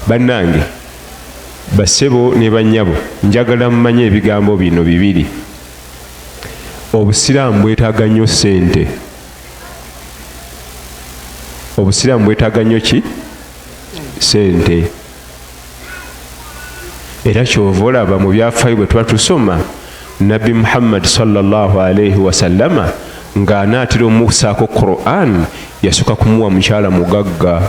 Bannange bassebo ne bannyabo, njagala mumanye ebigambo bino bibiri. Obusiraamu bwetaaga nnyo ssente. Obusiraamu bwetaaga nnyo ki? Ssente. Era kyova olaba mu byafaayo bwe tuba tusoma, Nabbi Muhammad sallallahu alaihi wasallama ng'anaatera omusaako Quran, yasooka kumuwa mukyala mugagga.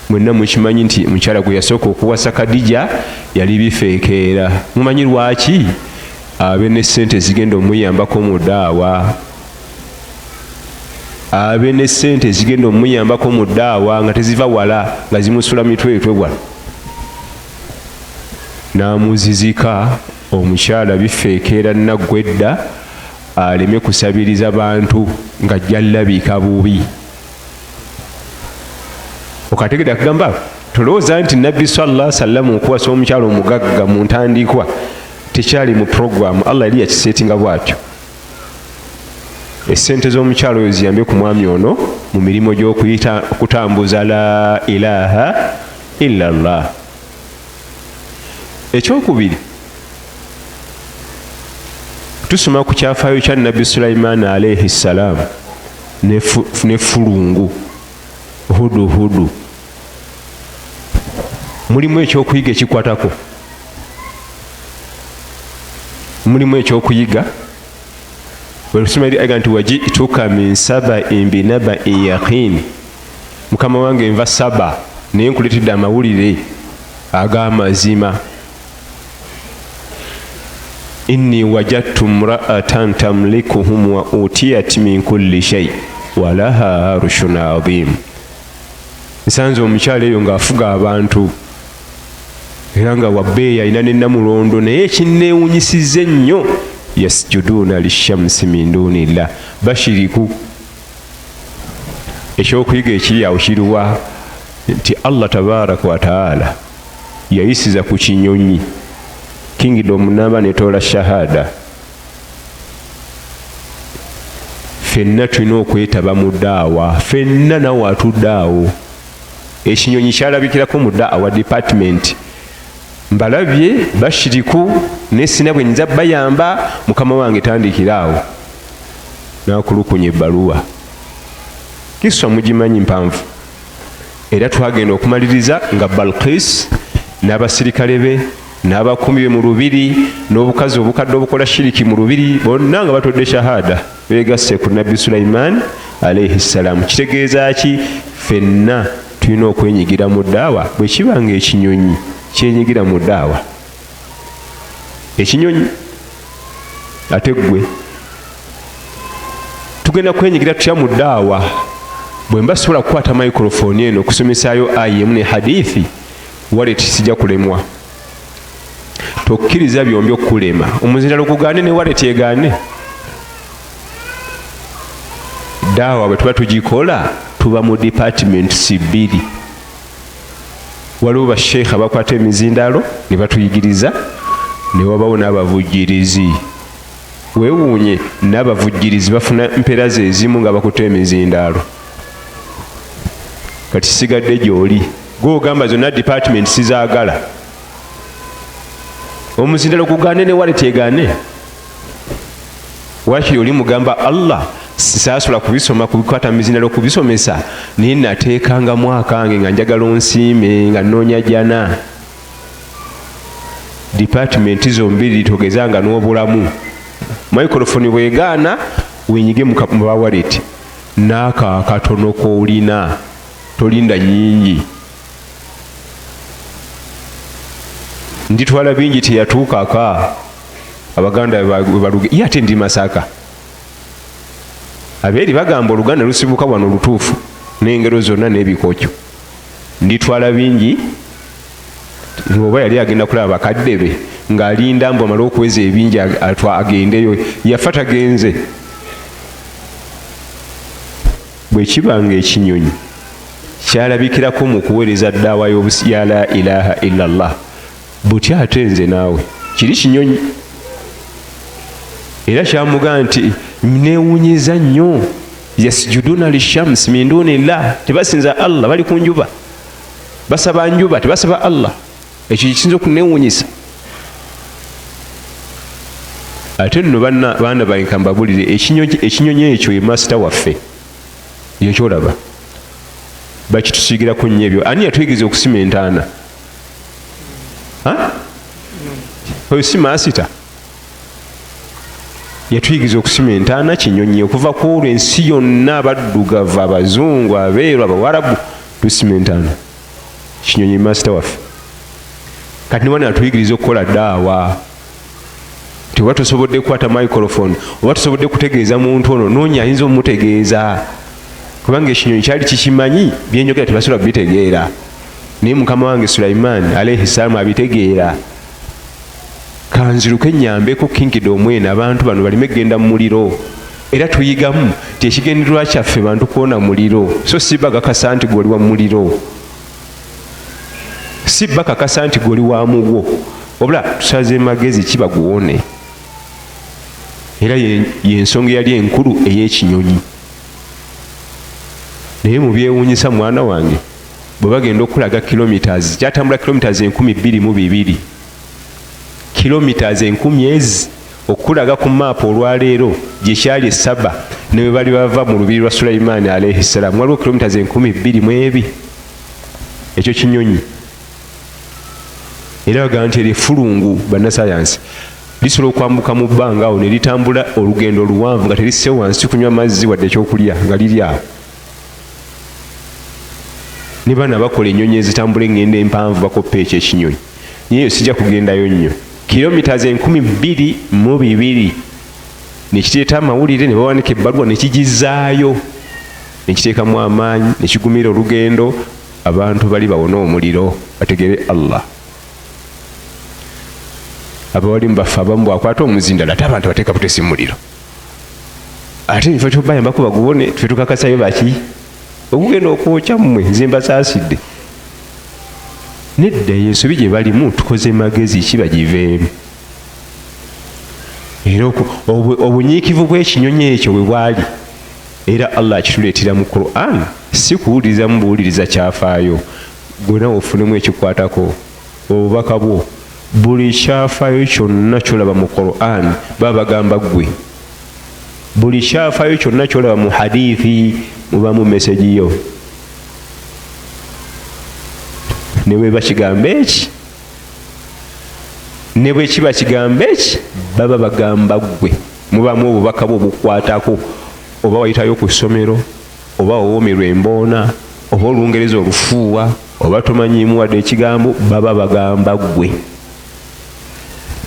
Mwenna mukimanyi nti mukyala gwe yasooka okuwasa Kadija yali bifeekeera. Mumanyi lwaki? Abe ne ssente zigenda omuyambako mu daawa, abe ne ssente zigenda omuyambako mu daawa nga teziva wala, nga zimusula mitwetwe wano. N'amuzizika omukyala bifeekeera naggwedda aleme kusabiriza bantu ng'ajja labika bubi. Okategedde akugamba, tolowooza nti Nabbi sallallahu sallam okuwasa omukyala omugagga mu ntandikwa tekyali mu programu. Allah yali yakiseetinga bw'atyo, essente z'omukyala oyo ziyambe ku mwami ono mu mirimu gy'okuyita okutambuza la ilaha illa llah. Ekyokubiri, tusoma ku kyafaayo kya Nabbi Sulaimaani alaihi ssalaamu ne fulungu huduhudu. Mulimu ekyokuyiga ekikwatako, mulimu ekyokuyiga. Aga nti wajituka min sabain binabain yaqin, mukama wange nva Saba naye nkuleetedde amawulire ag'amazima. Inni wajadtu mra'atan tamlikuhum wa utiyat min kulli shay walaha arshun adhim. Nsanze omukyala eyo ng'afuga abantu era nga wabbeeyi, alina nenamulondo, naye ekinneewunyisizza ennyo, yasjuduuna lishamsi min dunillah, bashiriku. Ekyokuyiga ekiri awo kiruwa? Nti Allah tabaraka wataala yayisiza ku kinyonyi kingdom namba netoola shahada. Ffenna tulina okwetaba mu daawa, ffenna nawe atudde awo. Ekinyonyi kyalabikirako mu daawa department. Mbalabye bashiriku naye sina bwe nyinza bayamba. Mukama wange, tandikira awo nakulukunya ebbaluwa. Kiswa mugimanyi mpanvu, era twagenda okumaliriza nga Balkis n'abasirikale be n'abakuumi be mu lubiri n'obukazi obukadde obukola shiriki mu lubiri bonna nga batodde shahada, begasse ku Nabbi Sulaiman alaihi ssalaamu. Kitegeeza ki? Ffenna tulina okwenyigira mu daawa. Bwe kiba nga ekinyonyi kyenyigira mu daawa, ekinyonyi, ate ggwe tugenda kwenyigira tutya mu daawa? Bwe mba sobola kukwata microphone eno okusomesaayo aya emu ne hadithi, wallet sijja kulemwa. Tokkiriza byombi okukulema, omuzindalo gugaane ne wallet egaane. Daawa bwe tuba tugikola, tuba mu departments bbiri. Waliwo basheekha abakwata emizindalo ne batuyigiriza, ne wabawo n'abavujjirizi. Weewuunye, n'abavujjirizi bafuna mpeera ze ezimu nga bakutte emizindaalo. Kati sigadde gy'oli gwogamba zonna department sizaagala, omuzindalo gugaane ne wallet egaane. Wakiri oli mugamba, Allah, sisaasula kubisoma, kubikwata mizindalo kubisomesa, naye nateekangamu akange nga njagala onsiime, nga nnoonya jana. Department zombiri togezanga n'obulamu. Microphone bwegaana, wenyige mu ba wallet n'ako akatono k'olina, tolinda nyingi. Nditwala bingi teyatuukaka abaganda webaluge ye, ate ndi Masaka. Abeeri bagamba oluganda lusibuka wano olutuufu n'engero zonna n'ebikokyo. Nditwala bingi oba yali agenda kulaba bakadde be ng'alinda mbu amale okuweza ebingi agendeyo, yafa tagenze. Bwe kiba nga ekinyonyi kyalabikirako mu kuweereza ddaawa ya la ilaha illa llah, butya ate nze naawe? Kiri kinyonyi era kyamugaa nti newunyiza nnyo, yasjuduna lishamsi min duni llah, tebasinza Allah, bali ku njuba. Basaba njuba, tebasaba Allah. Ekyo kiyinza okunewunyisa. Ate nno baana bange kambabulire, ekinyonyi ekyo ye masita waffe, ekyolaba bakitusiigirako nnyo ebyo. Ani yatuyigiriza okusima entaana? Oyo si maasita yatuyigiriza okusima entaana? Kinyonyi. Okuva ku olwo ensi yonna, abaddugavu, abazungu, abeeru, abawarabu, tusima entaana. Kinyonyi masita waffe. Kati niwana atuyigiriza okukola daawa. Oba tosobodde kukwata microphone, oba tosobodde kutegeeza muntu ono, noonya ayinza omutegeeza, kubanga ekinyonyi kyali kikimanyi byenjogera tebasobola bitegeera, naye mukama wange Sulaimaani alaihi salaamu abitegeera. Kanziruke nyambeko kingdom eno, abantu bano balime kugenda mu muliro. Era tuyigamu nti ekigendererwa kyaffe bantu kuwona muliro, so si bagakasa nti gwoli wa muliro, si bakakasa nti gwoli wa mugwo, wabula tusaze magezi kiba guwone. Era yensonga eyali enkulu ey'ekinyonyi. Naye mu byewuunyisa, mwana wange, bwe bagenda okulaga kilometers, kyatambula kilometers 2002, kilometers 1000 ezi okulaga ku maapu olwaleero gye kyali esaba ne bwe bali bava mu lubiri lwa Sulaimaani alaihi ssalaamu, waliwo kilometers 2002. Ekyo kinyonyi. Era bagamba nti eryo effulungu, bannasayansi, lisobola okwambuka mu bbanga awo ne litambula olugendo oluwanvu nga terisse wansi kunywa mazzi wadde ekyokulya, nga liri awo. Ne bana bakola ennyonyi ezitambula eŋŋendo empanvu, bakoppa ekyo ekinyonyi. Naye eyo sijja kugendayo nnyo. Kilometers 2002, nekiteeta amawulire, ne bawanika ebbaluwa, nekigizaayo, nekiteekamu amaanyi, nekigumira olugendo, abantu bali bawone omuliro, bategere Allah. Abawalimu baffe abamu bwakwata omuzindalo, ate abantu bateeka butesi muliro, ate ebifo kyobayambako baguwone, tufe tukakasayo baki okugenda okwokya mmwe. Nze mbasaasidde. Nedda, eyo ensobi gye balimu, tukoze magezi ki bagiveemu. Era obunyiikivu bw'ekinyonyi ekyo bwe bwali, era Allah akituleetera mu Quran, si kuwulirizamu buwuliriza kyafaayo, gwe nawe ofunemu ekikwatako obubaka bwo. Buli kyafaayo kyonna kyolaba mu Quran, baba bagamba ggwe. Buli kyafaayo kyonna kyolaba mu hadithi, mubamu message yo. Ne bweba kigambo eki, ne bwe kiba kigambo eki, baba bagamba ggwe. Mubamu obubaka bwo obukwatako, oba wayitayo ku ssomero, oba wawoomerwa emboona, oba olungereza olufuuwa, oba tomanyiimu wadde ekigambo, baba bagamba ggwe.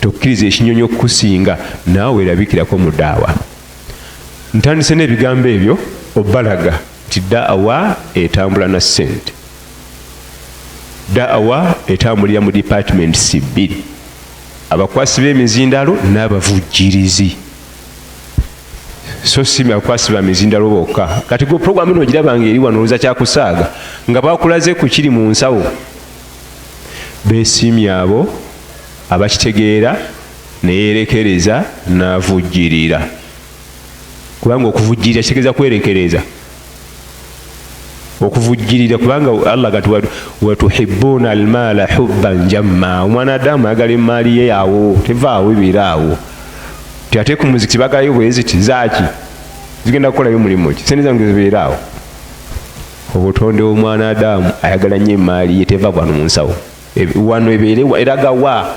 Tokkiriza ekinyonyi okukusinga, naawe erabikirako mu daawa. Ntandise n'ebigambo ebyo obalaga nti daawa etambula na ssente. Daawa etambulira mu departments bbiri, abakwasi b'emizindalo n'abavujjirizi, so si bakwasi ba mizindalo bokka. Kati gwe programu eno ogiraba nga eri wano, olowooza kyakusaaga, nga bakulaze ku kiri mu nsawo. Beesiimye abo abakitegeera neyerekereza n'avujjirira, kubanga okuvujjirira kitegeeza kwerekereza. Okuvujjirira, kubanga Allah gati watuhibbuna almaala hubban jamma. Omwana adamu ayagala emaali ye awo, tevaawo, ebeera awo. Ti ate ku muzikiti bagalayo bweziti, zaaki? Zigenda kukolayo mulimu ki? Sente zange zibeera awo. Obutonde bw'omwana adamu ayagala nnyo emaali ye, teva wano mu nsawo wano, ebeere eragawa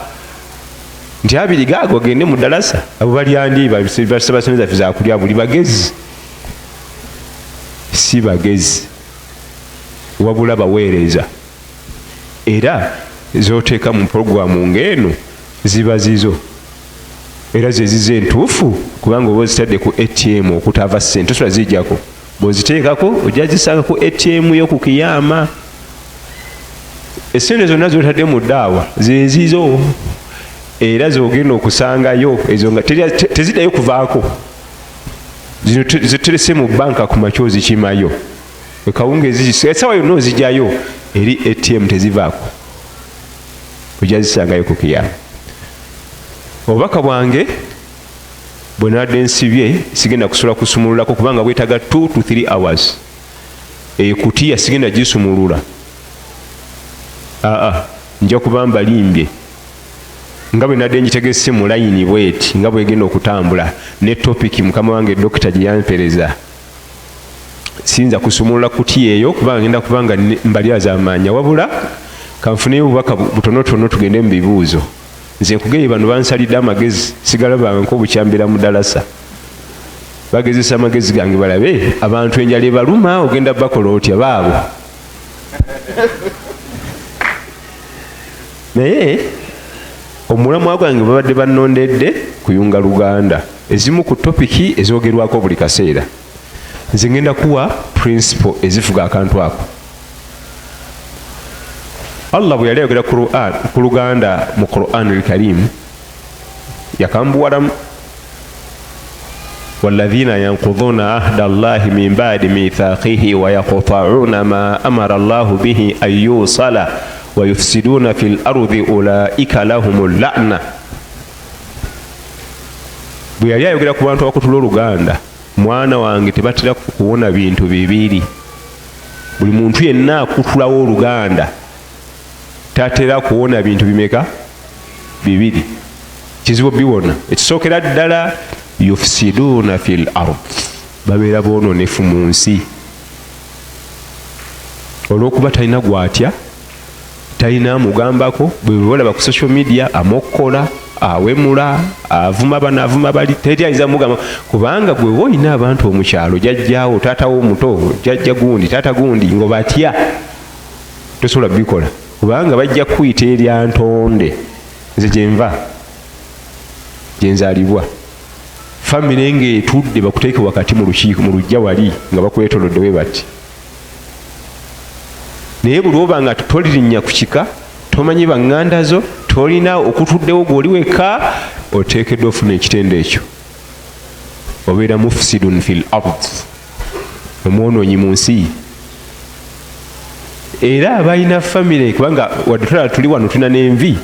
nti abiri gaago gende mu ddalasa. Abo balyandi basaba sente zaffe zakulya buli bagezi, si bagezi wabula baweereza. Era zoteeka mu puroguramu ng'eno ziba zizo, era zezizo entuufu, kubanga oba ozitadde ku ATM okutava ssente, tosobola zijjako. Bw'oziteekako ojja zisanga ku ATM yo ku kiyama. Esente zonna zotadde mu ddaawa zezizo, era zogenda okusangayo ezo nga teziddayo kuvaako. Zino ziterese mu banka, ku makya ozikimayo, ekawunga, essaawa yonna ozijjayo eri ATM, tezivaako, ojja zisangayo ku kiyama. Obubaka bwange bwe nadde nsibye, sigenda kusobola kusumululako kubanga bwetaaga 2 to 3 hours. Ekutiya sigenda gisumulula. Aa, nja kuba mbalimbye nga bwe nadde ngitegese mu layini bweti nga bwegenda okutambula ne topiki mukama wange dokita gye yampereza. Siyinza kusumulula kuti eyo kubanga ngenda kuba nga mbalyazaamaanya, wabula kanfuneyo obubaka butonotono tugende mu bibuuzo. Nze nkugeye bano bansalidde amagezi, sigalabanga nk'obukyambira mu ddalasa. Bagezesa amagezi gange balabe abantu enjala ebaluma ogenda bakola otya baabo. Naye omulamwa gwange babadde bannondedde kuyunga Luganda, ezimu ku topiki ezoogerwako buli kaseera. Nze ngenda kuwa principle ezifuga akantu ako. Allah bwe yali ayogera ku Luganda mu Quran al-Karim yakambuwalamu, walladhina yanqudhuna ahda Allahi min ba'di mithaqihi wa yaqta'una ma amara Allahu bihi an yusala wa yufsiduna fil ardi ulaika lahumul la'na. Bwe yali ayogera ku bantu abakutula Oluganda, mwana wange tebatera kuwona bintu bibiri. Buli muntu yenna akutulawo Oluganda tatera kuwona bintu bimeka? Bibiri. Kizibu biwona. Ekisookera ddala, yufsiduuna fil ard, babeera boononefu mu nsi. Olw'okuba talina gwatya, talina amugambako, bwe bolaba ku social media amokkola, awemula, avuma bano, avuma bali, teri ayinza mugamba, kubanga gwe oba olina abantu omukyalo, jjajjaawo, taata wo omuto, jjajja gundi, taata gundi, ng'obatya, tosobola bikola kubanga bajja kukuyita erya ntonde. Nze gyenva gyenzaalibwa, famire ng'etudde bakuteeke wakati mu lukiiko mu luggya wali nga bakwetolodde bwe bati, naye buli oba nga tolirinnya ku kika, tomanyi baŋŋanda zo, tolina okutuddewo gw'oli wekka, oteekeddwa ofuna ekitendo ekyo, obeera mufsidun fil ard, omwonoonyi mu nsi. Era abalina famire, kubanga wadde tulala tuli wano tulina n'envi,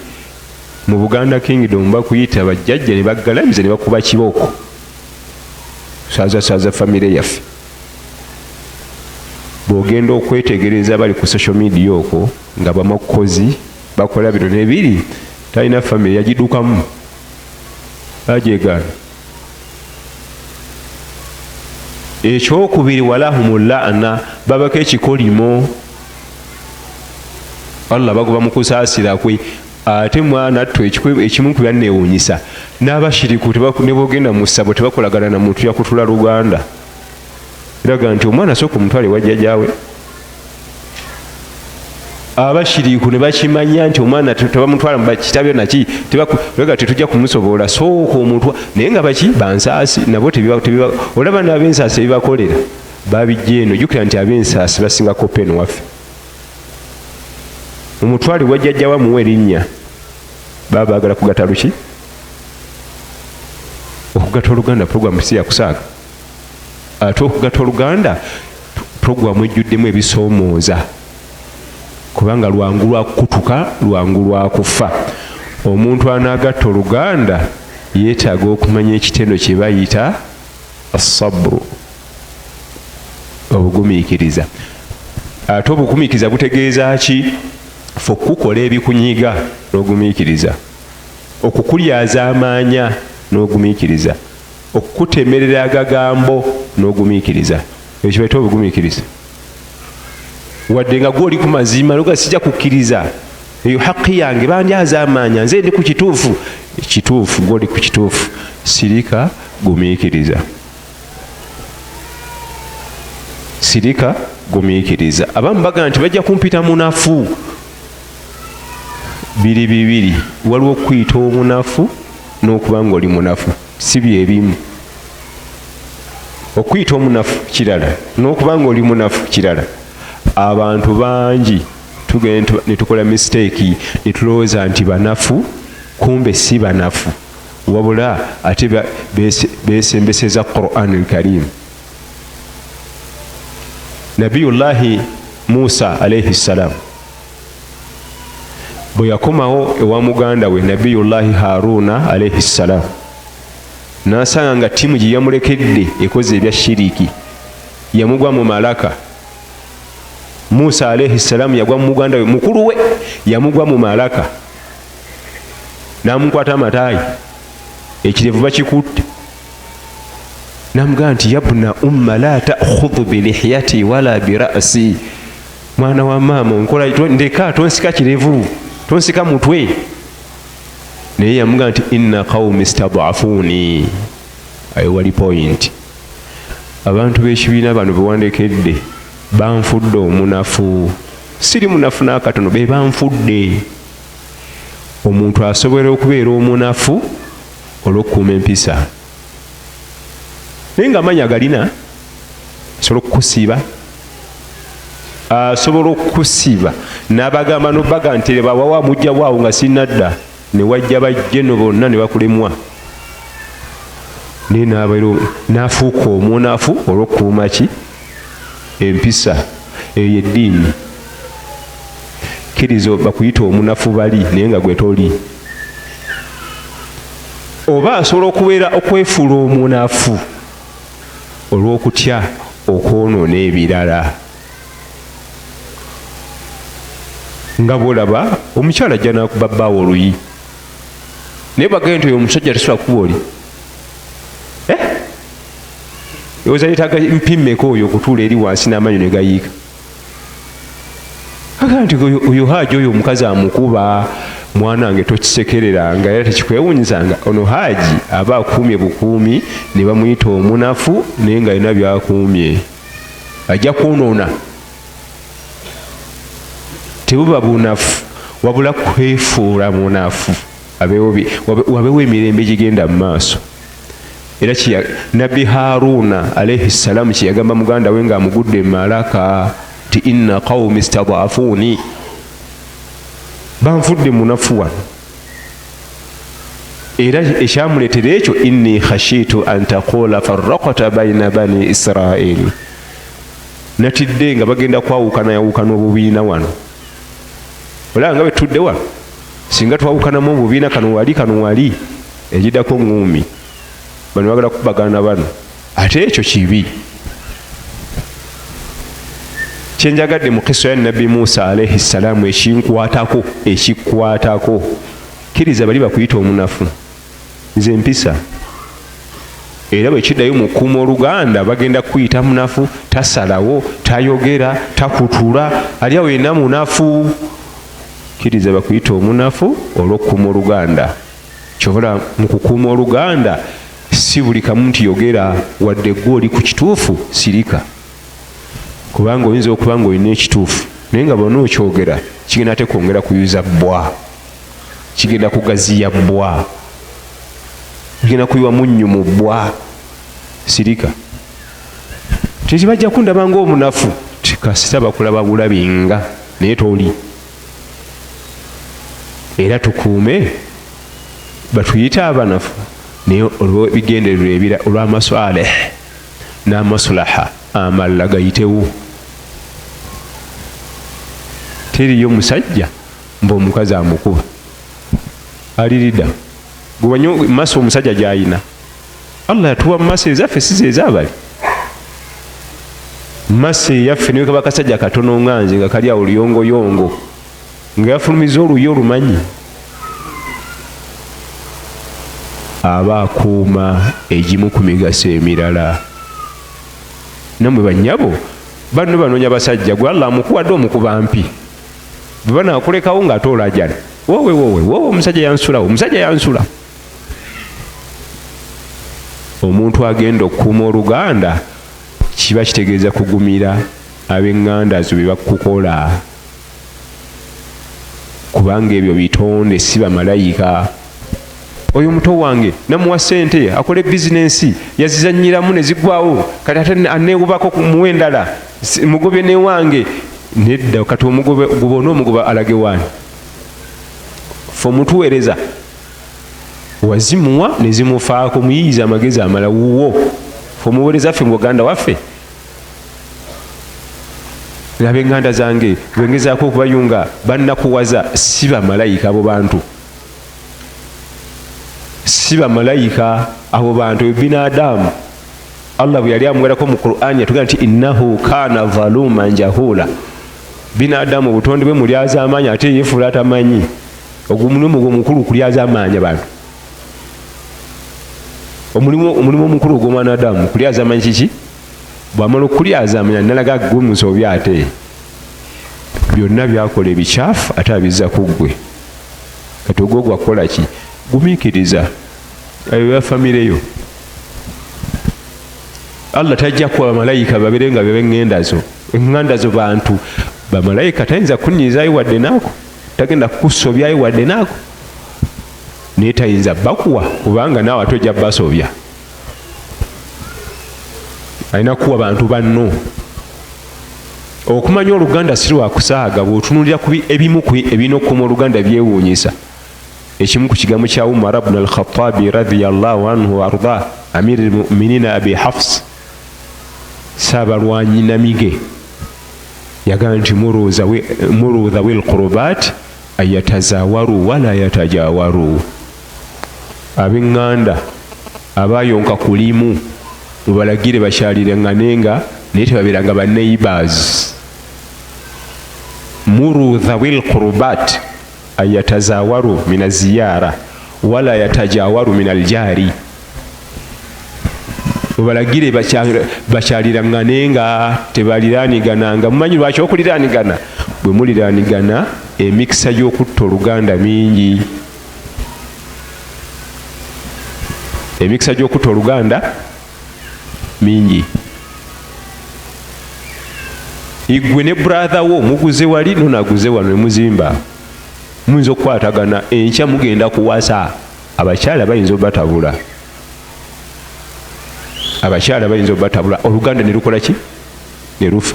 mu Buganda Kingdom bakuyita bajjajja ne baggalamiza ne bakuba kibooko, saaza saaza famire yaffe. Bw'ogenda okwetegereza bali ku social media okwo nga bamakozi bakola bino nebiri, talina famire, yagidukamu, bagyegaana. Ekyokubiri, walahumu laana, babako ekikolimo, Allah bagoba mu kusaasira kwe. Ate mwana ttu ekimu ku byanneewuunyisa, n'abashiriku ne bwogenda mu ssabo tebakolagana na muntu yakutula Luganda. Eraga nti omwana asooka omutwale wa jjajjaawe. Abashiriku ne bakimanya nti omwana tebamutwala mu bakitabyo naki, tebega tetujja kumusobola, sooka omutwa. Naye nga baki bansaasi nabo tebiba, olaba n'ab'ensaasi ebibakolera babijja eno. Jjukira nti ab'ensaasi basingako peno waffe. Omutwale wa jjajja wamuwa erinnya, baba baagala kugata luki? Okugata Oluganda puroguramu si yakusaaga. Ate okugata Oluganda puroguramu ejjuddemu ebisoomooza, kubanga lwangu lwa kukutuka, lwangu lwa kufa. Omuntu anaagatta Oluganda yeetaaga okumanya ekitendo kye bayita asaburu, obugumiikiriza. Ate obugumiikiriza butegeeza ki? Fe okukola ebikunyiga n'ogumiikiriza, okukulyaza amaanya n'ogumiikiriza, okukutemerera agagambo n'ogumiikiriza, ekyo kibaita obugumiikiriza. Wadde nga gwoli ku mazima noga sijja kukkiriza eyo haki yange, bandyaza amaanya, nze ndi ku kituufu. Kituufu, gwoli ku kituufu, sirika, gumiikiriza, sirika, gumiikiriza. Abamu bagamba nti bajja kumpita munafu. Biri bibiri, waliwo okuyita omunafu n'okuba nga oli munafu, si byebimu. Okuyita omunafu kirala, n'okuba nga oli munafu kirala. Abantu bangi tugenda ne tukola mistake ne tulowooza nti banafu, kumbe si banafu, wabula ate besembeseza Quran al-Karim. Nabiyullahi Musa alayhi salam bwe yakomawo ewa muganda we Nabiyullahi Haruna alayhi salam, n'asanga nga ttiimu gye yamulekedde ekoze ebya shiriki, yamugwa mu malaka. Musa alaihi ssalaamu yagwa mu muganda we mukulu we, yamugwa mu malaka n'amukwata amataayi, ekirevu bakikutte, namugamba nti yabna umma la ta'khudhu bilihiyati wala bira'si, mwana wa maama onkola ndeka, tonsika kirevu, tonsika mutwe. Naye yamugamba nti inna qaumi stadafuni. Ayo wali point. Abantu b'ekibiina bano bewandekedde banfudde omunafu, siri munafu n'akatono, be banfudde. Omuntu asobola okubeera omunafu olw'okukuuma empisa, naye nga amaanyi agalina asobola okukusiiba, asobola okukusiiba n'abagamba nobaga nti bawawa mujja waawo nga sinnadda, ne wajja bajjeno bonna ne bakulemwa, naye n'afuuka omunafu olw'okukuuma ki? Empisa. Eyo eddiini. Kkiriza bakuyita omunafu bali, naye nga gwe toli. Oba asobola okubeera okwefuula omunafu olw'okutya okwonoona ebirala, nga bwolaba omukyala ajja nakuba bbaawo oluyi, naye bagende nti oyo omusajja tasobola kuba oli oza yetaaga mpimmeko oyo okutuula eri wansi n'amanyo ne gayiika. Agamba nti oyo haaji oyo omukazi amukuba. Mwana wange, tokisekereranga era tekikwewunyizanga, ono haaji aba akuumye bukuumi ne bamuyita omunafu, naye nga alina byakuumye, ajja kwonoona. Tebuba bunafu, wabula kwefuula munafu wabewo emirembe gigenda mu maaso. Era Nabbi Haruna alaihi ssalamu kyeyagamba muganda we ng'amugudde malaka nti inna qaumi stadafuni, banfudde munafu wano. Era ekyamuleetera ekyo, inni khashitu an taqula farrakata baina bani Israili, natidde nga bagenda kwawukana yawukana obubiina wano. Olaba nga betudde wano, singa twawukanamu obubiina, kano wali kano wali, egiddako ŋŋuumi, bano bagala kubagana bano, ate ekyo kibi. Kyenjagadde mu kiso ya Nabbi Musa alaihi ssalaamu ekinkwatako, ekikwatako, kkiriza bali bakuyita omunafu, nze mpisa. Era bwe kiddayo mu kukuuma oluganda, bagenda kukuyita munafu, tasalawo, tayogera, takutula, ali awo yenna munafu. Kkiriza bakuyita omunafu olw'okukuuma oluganda. Kyobola mu kukuuma oluganda si buli kamu nti yogera, wadde gwe oli ku kituufu, sirika, kubanga oyinza okuba nga olina ekituufu, naye nga bwona okyogera kigenda ate kwongera kuyuza bbwa, kigenda kugaziya bbwa, kigenda kuyiwa munnyu mu bbwa. Sirika. Tekibajja kundaba ngaomunafu, kasita bakulaba bulabi nga naye toli. Era tukuume batuyite abanafu, naye olw'ebigendererwa ebira, olw'amasaleh n'amasulaha amalala gayitewo. Teriyo musajja mba omukazi amukuba alirida gwemanyi maso omusajja gyayina. Allah yatuwa maso ezaffe si zezabali maso eyaffe. Niwe kaba kasajja katono nga nze nga kali awo luyongoyongo nga yafulumiza oluyi olumanyi, aba akuuma egimu ku migaso emirala. Nammwe bannyabo banno banoonya basajja, gwe Allah amukuwadde omukuba mpi, bwe banaakulekawo ng'ate olajana, wowe wowe wowe, omusajja yansulawo, omusajja yansula. Omuntu agenda okukuuma oluganda kiba kitegeeza kugumira ab'eŋŋanda zo bye bakukola, kubanga ebyo bitonde, si bamalayika. Oyo muto wange namuwa sente akole bizinensi, yazizanyiramu ne ziggwawo, kati ate aneewubako muwe endala, mugobye newange. Nedda, kati omugobe guba onoomugoba alage waani? Fe omutuweereza wazimuwa ne zimufaako, muyiyiza amagezi amala wuwo. Fe omuweereza ffe muganda waffe, ab'eŋŋanda zange bwengezaako okubayunga bannakuwaza. Si bamalayika abo bantu, si bamalayika abo bantu, ebyo binadamu. Allah bwe yali amwerako mu Qur'ani yatugamba nti innahu kana zaluman jahula. Binadamu obutonde bwe mulyazaamaanyi, ate yefuula atamanyi. Ogwo omulimu gwe omukulu, kulyazaamaanyi abantu. Omulimu omukulu ogw'omwana Adamu kulyazaamaanyi. Kiki? Bwamala okukulyazaamanya, nalaga gwe musobi, ate byonna byakola ebikyafu ate abizza ku ggwe. Kati ogwo gwakukola ki? Gumiikiriza ayo bya famire yo. Allah tajja kuwa bamalayika babere nga bebeŋŋenda zo, eŋŋanda zo bantu. Bamalayika tayinza kukunyizayo wadde naako, tagenda kukusobyayo wadde naako, naye tayinza bakuwa kubanga naawe ate ojja basobya. Alina kuwa bantu banno. Okumanya oluganda si lwakusaaga. Bw'otunuulira ku ebimu ku ebirina okukuuma oluganda, byewuunyisa. Ekimu ku kigambo kya Umar bnu Alkhatabi radiyallahu anhu waardah, amiri lmuminina Abi Hafs, saabalwanyi namige, yagamba nti muru dhawi lqurubat anyatazawaru wala yatajawaru. Ab'eŋŋanda abayonka kulimu mubalagire bakyalireŋŋanenga, naye tebabeeranga ba neighbors. Muru dhawi lqurubat anyatazawaru min aziyara wala yatajawaru min aljari. Mubalagire bakyaliraŋŋanenga, tebaliranigananga. Mumanyi lwaki? Okuliranigana, bwe muliranigana, emikisa gy'okutta oluganda mingi. Emikisa gy'okutta oluganda mingi. Igwe ne brother wo muguze wali, nonaguze wano, nemuzimba, muyinza okukwatagana. Enkya mugenda kuwasa, abakyala bayinza obatabula, abakyala bayinza obatabula, oluganda ne lukola ki? Ne lufa.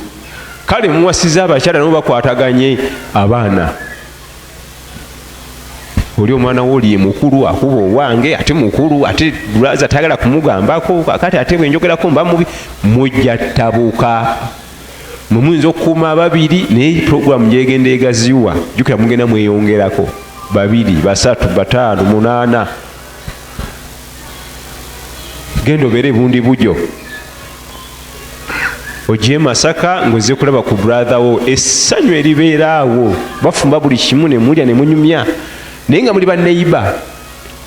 Kale muwasiza abakyala nabo bakwataganye, abaana oli omwana wo oli mukulu akuba owange, ate mukulu, ate brother tayagala kumugambako. Kakati ate bwenjogerako mba mubi, mujja tabuka. Mwe muyinza okukuuma ababiri, naye puroguramu gyegenda egaziwa. Jjukira mugenda mweyongerako babiri, basatu, bataano, munaana. Genda obeere bundi bujo, ojje Masaka ng'ozze kulaba ku brother wo, essanyu eribeera awo, bafumba buli kimu ne mulya ne munyumya, naye nga muli baneiba.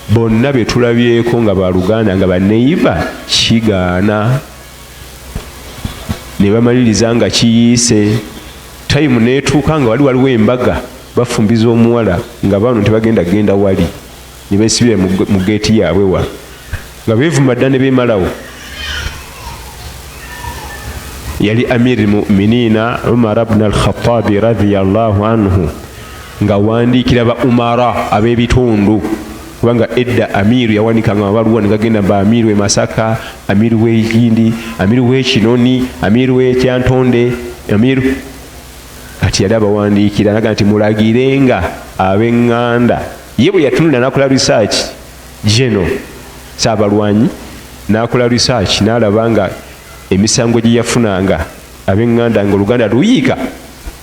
Bonna be tulabyeko nga baluganda nga baneiba, kigaana ne bamaliriza nga kiyiise. Time neetuuka nga wali waliwo embaga, bafumbiza omuwala, nga bano tebagenda genda wali, ne beesibira mu geeti yaabwe wa nga beevuma dda ne beemalawo. Yali amiri muminina Umar bnu Alkhatabi radiyallahu anhu nga wandiikira ba umara ab'ebitundu, kubanga edda amiru yawanikanga amabaluwa negagenda ba amiru e Masaka, amiru w'ekindi, amiru w'ekinoni, amiru w'ekyantonde, amiru. Kati yali abawandiikira naga nti mulagirenga ab'eŋŋanda. Ye bwe yatunula nakola research geno, saabalwanyi nakola research, n'alaba nga emisango gye yafunanga ab'eŋŋanda nga oluganda luyiika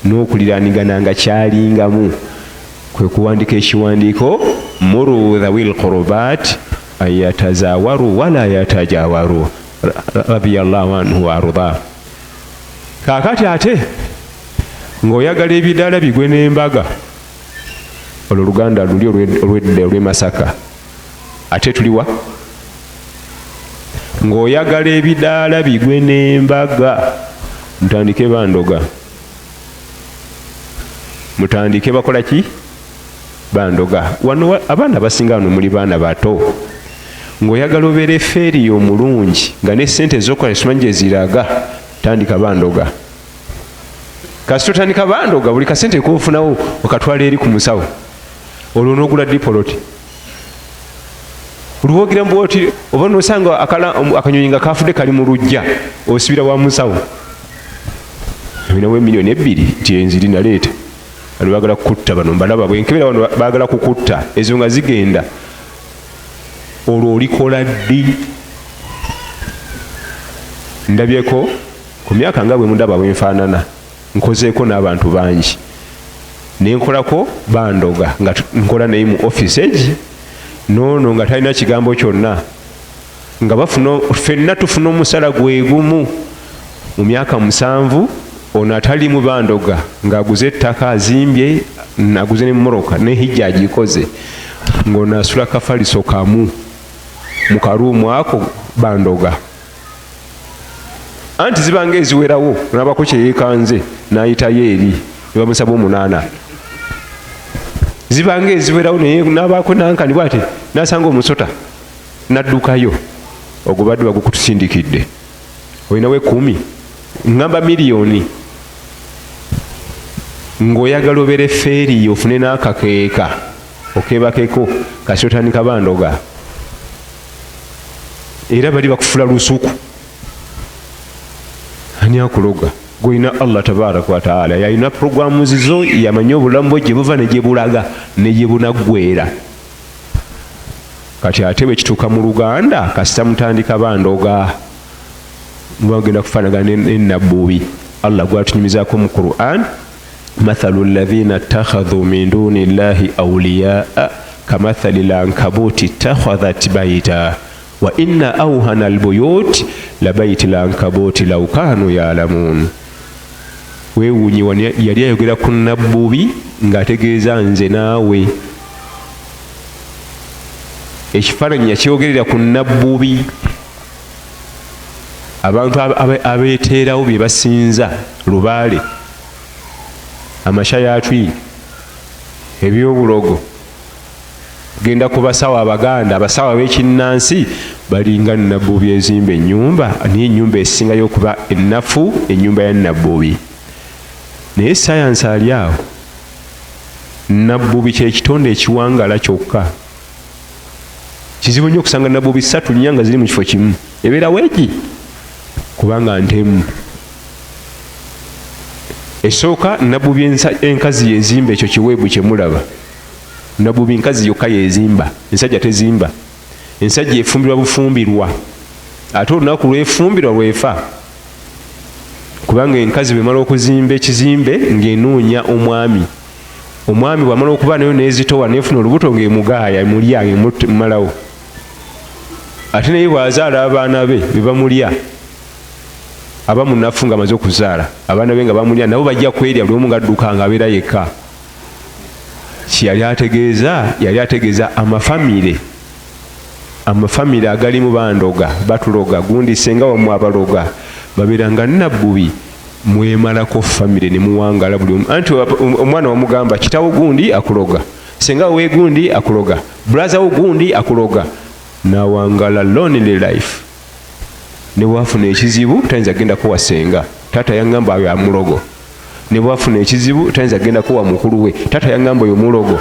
n'okuliraanigana nga kyalingamu, kwe kuwandika ekiwandiiko muru dhawil qurubat anyatazawaru wala yatajawaru, radiyallahu anhu waarda. Kaakati ate ng'oyagala ebidaala bigwe n'embaga, olwo oluganda luli olwedda olw'e Masaka, ate tuliwa? Ng'oyagala ebidaala bigwe n'embaga, mutandike bandoga, mutandike bakola ki? Bandoga. Wano abaana abasinga wano muli baana bato. Ng'oyagala obeera efeeriyo omulungi nga ne sente ezokola simanyi gye ziraga, tandika bandoga. Kasita otandika bandoga, buli kasente kofunawo okatwala eri ku musawo, olwo n'ogula dipoloti lwogira mbwoti, oba nosanga akanyonyi nga kafudde kali mu lujja, osibira wa musawo olinawo 2 millioni nti enziri naleeta. Bano bagala kukutta, bano mbalaba bwenkebera wano bagala kukutta. Ezo nga zigenda, olwo olikola ddi? Ndabyeko ku myaka nga bwe mundaba bwenfaanana, nkozeeko n'abantu bangi, nenkolako bandoga nga nkola naye mu offisi egi noono nga talina kigambo kyonna, nga bafuna, ffenna tufuna omusala gwe gumu. Mu myaka 7 Ono atalimu bandoga ng'aguze ettaka, azimbye, aguze n'emmoroka, ne hijja agikoze, ng'ono asula kafaliso kamu mu karuumu ako bandoga. Anti zibanga eziwerawo, nabako kyeyekanze n'ayitayo eri ne bamusaba 8. Zibanga eziwerawo naye nabaako nankani bwati nasanga omusota naddukayo, ogwo badde bagukutusindikidde. Olinawo 10, ngamba miliyoni, ng'oyagala obeere feeri ofune n'akakeeka okebakeko, kasi otandika bandoga era bali bakufula lusuku. Ani akuloga? Gwolina Allah tabaraka wataala, yalina programu zizo, yamanyi obulamu bwe gye buva ne gye bulaga ne gye bunaggwera. Kati ate bwe kituuka mu Luganda, kasita mutandika bandoga, mubagenda kufaanagana n'ennabbubi Allah gwatunyumizaako mu Quran: mathalu alladhina ittakhadhu min duni llahi awliyaa kamathali lankabuti ittakhadhat baita wa inna awhana albuyut labaiti lankabuti law kanu yalamun. Weewuunye, yali ayogera ku nabbubi ng'ategeeza nze naawe. Ekifaananyi yakyogerera ku nabbubi, abantu abeeteerawo bye basinza, lubaale, amashayatwi, ebyobulogo. Genda ku basawo Abaganda, abasawo ab'ekinnansi balinga nabbubi ezimba ennyumba, naye ennyumba esingayo okuba ennafu ennyumba ya nabbubi. Naye sayansi ali awo, nabbubi kyekitonde ekiwangala kyokka. Kizibu nnyo okusanga nabbubi 3 4 nga ziri mu kifo kimu, ebeera weegi kubanga ntemu. Esooka nabbubi enkazi yezimba ekyo kiweebu kyemulaba. Nabbubi nkazi yokka yezimba, ensajja tezimba. Ensajja efumbirwa bufumbirwa, ate olunaku lwefumbirwa lwefa, kubanga enkazi bwemala okuzimba ekizimbe ng'enoonya omwami, omwami bwamala okuba nayo nezitowa nefuna olubuto ng'emugaaya, emulya, emumalawo. Ate naye bw'azaala abaana be bebamulya, aba munafu ng'amaze okuzaala abaana be nga bamulya, nabo bajja kwerya, buli omu ng'adduka ng'abeera yekka. Kyeyali ategeeza, yali ategeeza amafamire, amafamire agalimu bandoga, batuloga, gundi senga wammwe abaloga babeera nga nabbubi, mwemalako famire ne muwangala buli omu. Anti omwana wamugamba kitawo gundi akuloga, senga we gundi akuloga, brother wo gundi akuloga, nawangala lonely life. Ne bwafuna ekizibu tayinza kugenda kuwa senga, taata yaŋŋamba ayo amulogo. Ne bwafuna ekizibu tayinza kugenda kuwa mukulu we, taata yaŋŋamba oyo mulogo.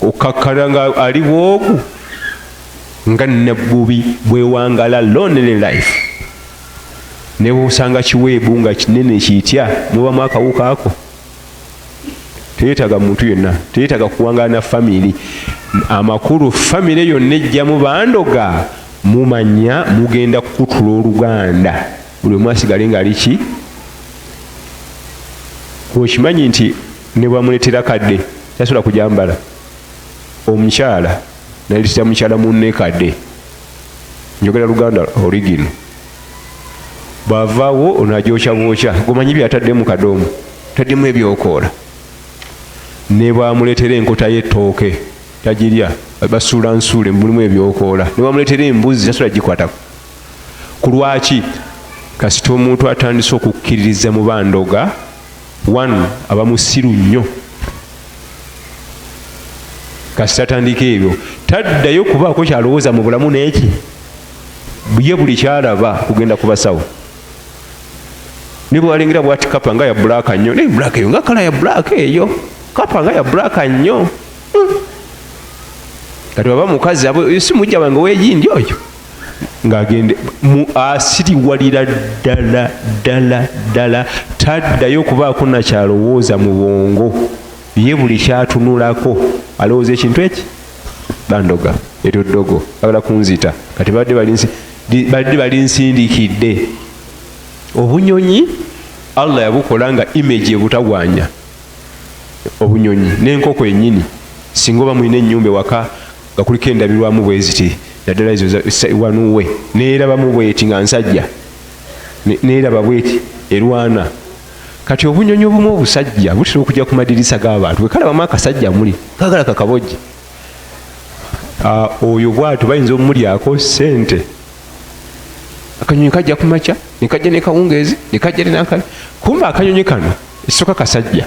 Okkakkala nga ali bwogu nga nabbubi bwewangala lonely life. Ne bwosanga kiweebu nga kinene kitya, mubamu akawuka ako, teyeetaaga muntu yenna, teyeetaaga kuwangala na famire. Amakulu famire yonna ejjamu bandoga, mumanya mugenda kukutula oluganda, buli omu asigale ng'ali ki. Okimanyi nti ne bwamuleetera kadde tasobola kujambala, omukyala naleetera mukyala munne kadde, njogera Luganda origino, bw'avaawo ono agyokya bwokya, gomanyi byataddemu kadoomu, taddemu ebyokoola. Ne bwamuleetera enkota y'ettooke tagirya, basuula nsuule, mulimu ebyokoola. Ne bwamuleetera embuzi tasobola gikwatako. Ku lwaki? Kasita omuntu atandise okukkiririza mu bandoga, one, aba musiru nnyo. Kasita atandika ebyo taddayo kubaako kyalowooza mu bulamu, n'eki ye buli kyalaba kugenda ku basawo. Ne bwalengera bwati kapa nga ya black nnyo, naye black eyo nga colour ya black, eyo kapa nga ya black nnyo. Kati waba mukazi abo si mujja wange weegindi oyo ng'agende asiriwalira ddala ddala ddala, taddayo kubaako nakyalowooza mu bwongo. Ye buli kyatunulako alowooza ekintu eki bandoga, eryo ddogo, bagala kunzita. Kati badde balinsindikidde obunyonyi. Allah yabukola nga image ebutagwanya obunyonyi n'enkoko ennyini. Singa oba mulina ennyumba ewaka nga kuliko endabirwamu bwe ziti, naddala ezo wanuwe neerabamu bweti nga nsajja, neeraba bweti. Erwana. Kati obunyonyi obumu obusajja butera okujja ku madirisa g'abantu, bwe kalabamu akasajja muli kagala kakabojje. Oyo bwatyo bayinza omumulyako ssente. Akanyonyi kajja ku makya ne kajja ne kawungeezi ne kajja ne nankani. Kumbe akanyonyi kano ekisooka kasajja,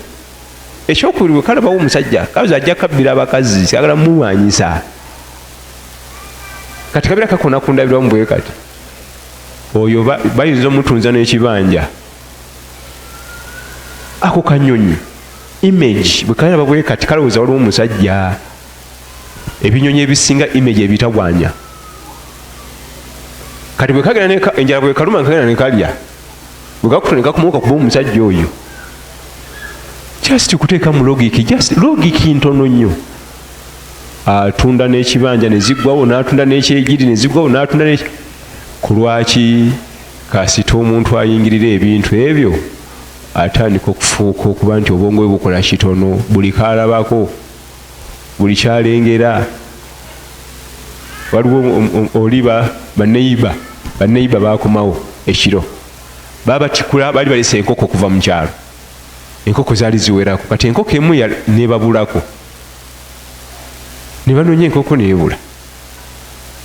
ekyokubiri bwe kalabawo omusajja kaza ajja kabbira abakazi, kagala mumulwanyisa. Kati kabeera kakona ku ndabirwamu bwe kati, oyo bayinza omutunza n'ekibanja. Ako kanyonyi image bwe kalaba bwe kati kalowooza waliwo omusajja. Ebinyonyi ebisinga image ebitagwanya. Kati bwe kagenda enjala bwe kaluma kagenda ne kalya, bwe kakuta ne kakumuka kuba omusajja oyo. Just kuteeka mu logic, just logic ntono nnyo. Atunda n'ekibanja ne ziggwawo, n'atunda n'ekyegiri ne ziggwawo, n'atunda ne ku lwaki kasita omuntu ayingirira ebintu ebyo atandika okufuuka okuba nti obwongo bwe bukola kitono, buli kaalabako, buli kyalengera. Waliwo oli baneiba bakomawo ekiro, babatikula, baali balese enkoko okuva mu kyalo, enkoko zaali ziwerako. Kati enkoko emu nebabulako, ne banoonya enkoko nebula.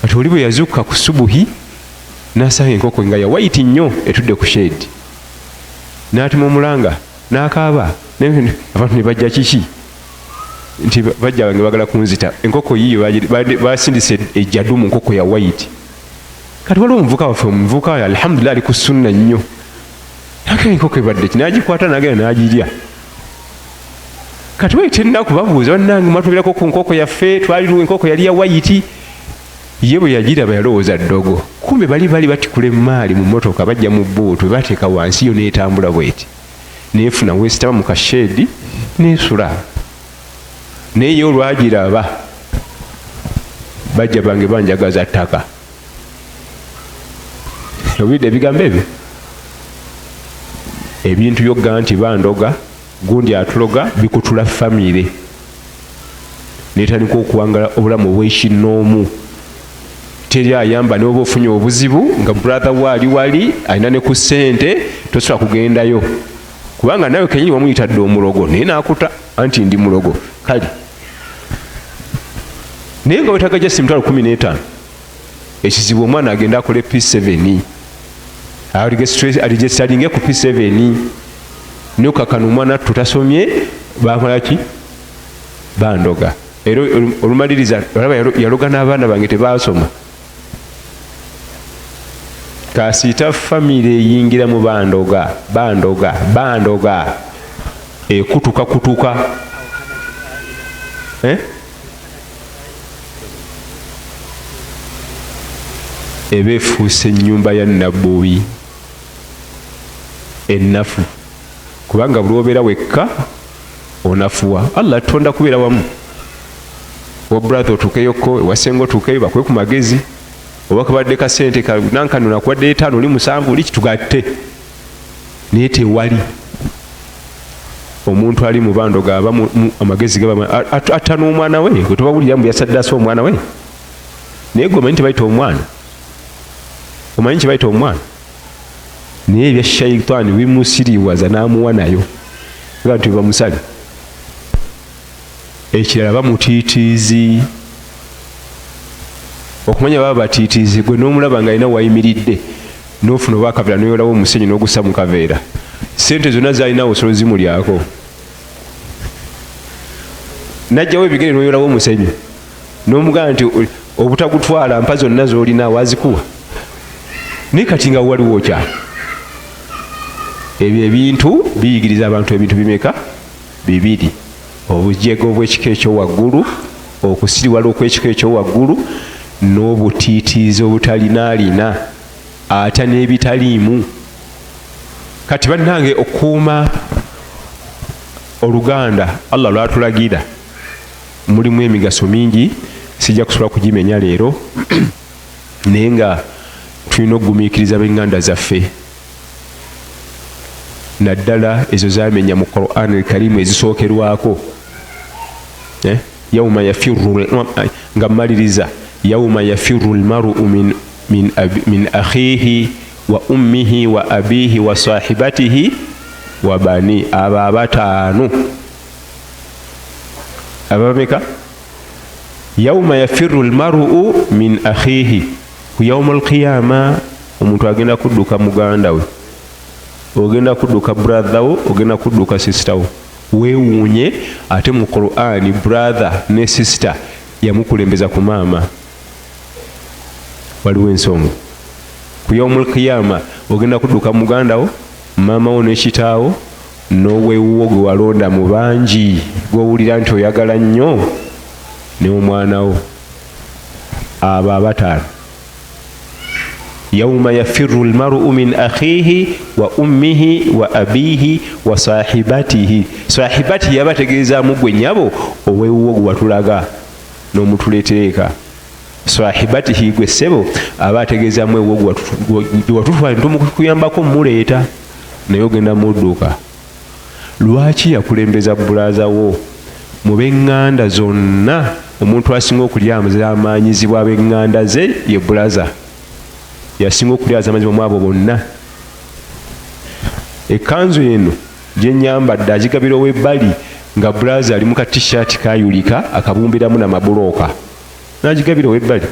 Kati oli bwe yazuukuka ku subuhi n'asanga enkoko nga ya white nnyo etudde ku shedi, n'atuma omulanga n'akaaba, abantu ne bajja kiki nti bajja bange bagala kunzita, enkoko yiyo basindise ejjadu mu nkoko ya white. Kati waliwo omuvuka waffe, omuvuka alhamdulillah ali ku sunna nnyo, nagenda enkoko ebadde ki, n'agikwata n'agenda n'agirya. Kati wayita ennaku babuuza, bannange mwatubirako ku nkoko yaffe, twaliwo enkoko yali ya white. Ye bwe yagiraba yalowooza ddogo, kumbe bali bali batikula emmaali mu mmotoka bajja mu bbuutu, bateeka wansi yo n'etambula bweti neefuna weesitaba mu kasheedi neesula. Naye ye olwagiraba bajja bange banjagaza ttaka. Owulidde ebigambo ebyo? Ebintu byogga nti bandoga, gundi atuloga, bikutula famire netandika okuwangala obulamu obwekinnoomu. Teri ayamba, ne oba ofunye obuzibu nga brother we ali wali alina ne ku ssente, tosobola kugendayo kubanga nawe kenyini wamuyitadde omulogo, naye n'akuta anti ndi mulogo. Kale naye nga wetaaga just 150,000. Ekizibu omwana agenda akole P7, aregisteringe ku P7, nokakana omwana tutasomye, bakolaki, bandoga. Era olumaliriza olaba yaloga n'abaana bange tebaasoma. Kasita famire eyingira mu bandoga, bandoga, bandoga, ekutuka kutuka. Eba efuuse ennyumba ya nabbubi ennafu, kubanga buli obeera wekka onafuwa. Allah tonda kubeera wamu, wa brother otuukeyoko, ewasenga otuukeyo bakuwe ku magezi, oba kabadde kasente nankano nakuwadde 5 oli 7 oli kitugatte, naye tewali omuntu ali mu bandoga aba amagezi gaba atta n'omwana we gwe tobawulira mbu yasaddaase omwana we. Naye gwe omanyi tebayita omwana, omanyi kyebayita omwana, naye ebya shaitaani bimusiriwaza n'amuwa nayo nga nti bamusale. Ekirala bamutiitiizi, okumanya baba batiitiizi gwe n'omulaba nga alina wayimiridde n'ofuna oba akaveera n'oyolawo omusenyu n'ogussa mu kaveera, ssente zonna z'alina osobola ozimulyako. N'ajjawo ebigere n'oyolawo omusenyu n'omugamba nti obutagutwala mpa zonna z'olina wazikuwa, naye kati nga waliwo kya ebyo ebintu biyigiriza abantu ebintu bimeka? Bibiri. Obujego obw'ekika ekyowaggulu, okusiriwala okw'ekika ekyowaggulu, n'obutiitiizi obutalina atya n'ebitaliimu. Kati bannange okukuuma oluganda Allah lwatulagira mulimu emigaso mingi, sijja kusobola kugimenya leero, naye nga tulina okugumiikiriza b'eŋŋanda zaffe, naddala ezo zamenya mu Quran al-Karim ezisookerwako. Yauma yafirru, nga mmaliriza, yauma yafirru almaru min akhihi Wa ummihi wa abihi wa sahibatihi wa bani. Abo abataano abameka? Yauma yafiru lmaru min akhihi, ku yauma alqiyama omuntu agenda kudduka muganda we, ogenda kudduka brother wo, ogenda kudduka sister wo. Weewuunye ate mu Qur'ani brother ne sister yamukulembeza ku maama. Waliwo ensonga. Ku yaumul qiyama ogenda kudduka muganda wo, maama wo ne kitaawo n'owewuwo gwe walonda mu bangi, gw'owulira nti oyagala nnyo, ne omwana wo. Abo abataano, yauma yafiru lmaru min akhihi wa ummihi wa abihi wa sahibatihi. Sahibatihi yaba ategeezaamu gwe nnyabo owewuwo gwe watulaga n'omutuleetera eka. Sahibatihi gwe ssebo aba ategeezaamu ewuwo gwe watutwala ntumukuyambako mmuleeta, naye ogenda mudduka. Lwaki yakulembeza bulaza wo mu b'eŋŋanda zonna? Omuntu asinga okulyazaamaanyizibwa ab'eŋŋanda ze ye bulaza, yasinga okulyazaamaanyizibwa mu abo bonna. Ekkanzu eno gye nnyambadde agigabira ow'ebbali, nga bulaza ali mu ka t-shirt kayulika akabumbiramu namabulooka, n'agigabira ow'ebbali.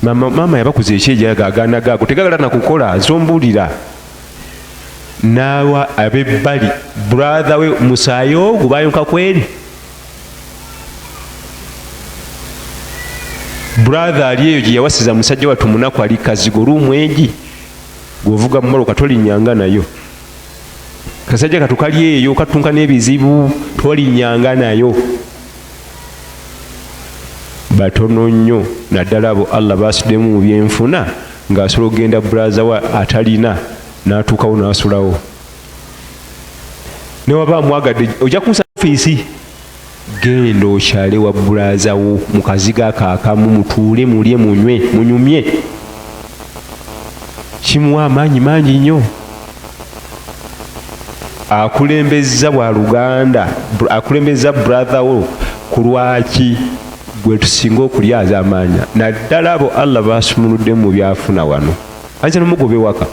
Mama, mama yabakuza ekyejaga agaana gaago tegagala nakukola nsombulira n'awa ab'ebbali. Brother we musaayi ogwo bayonka kweri. Brother ali eyo gye yawasiza musajja wattu munaku, ali kazigo lumwegi gwovuga mumaloka tolinyanga nayo. Kasajja katu kali eyo katunka n'ebizibu, tolinyanga nayo. Batono nnyo naddala abo Allah basuddemu mu byenfuna, ng'asobola okugenda bulaza we atalina n'atuukawo n'asulawo newaba amwagadde. Ojja kunsa ofiisi, genda okyale wa bulaza wo mu kazigo ako akamu, mutuule mulye munywe munyumye, kimuwa amaanyi mangi nnyo. Akulembezza bwa luganda, akulembezza brother wo ku lwaki gwe tusinga okulyaza amaanya, naddala abo Allah basumuludde mu byafuna wano. Ayinza nomugoba ewaka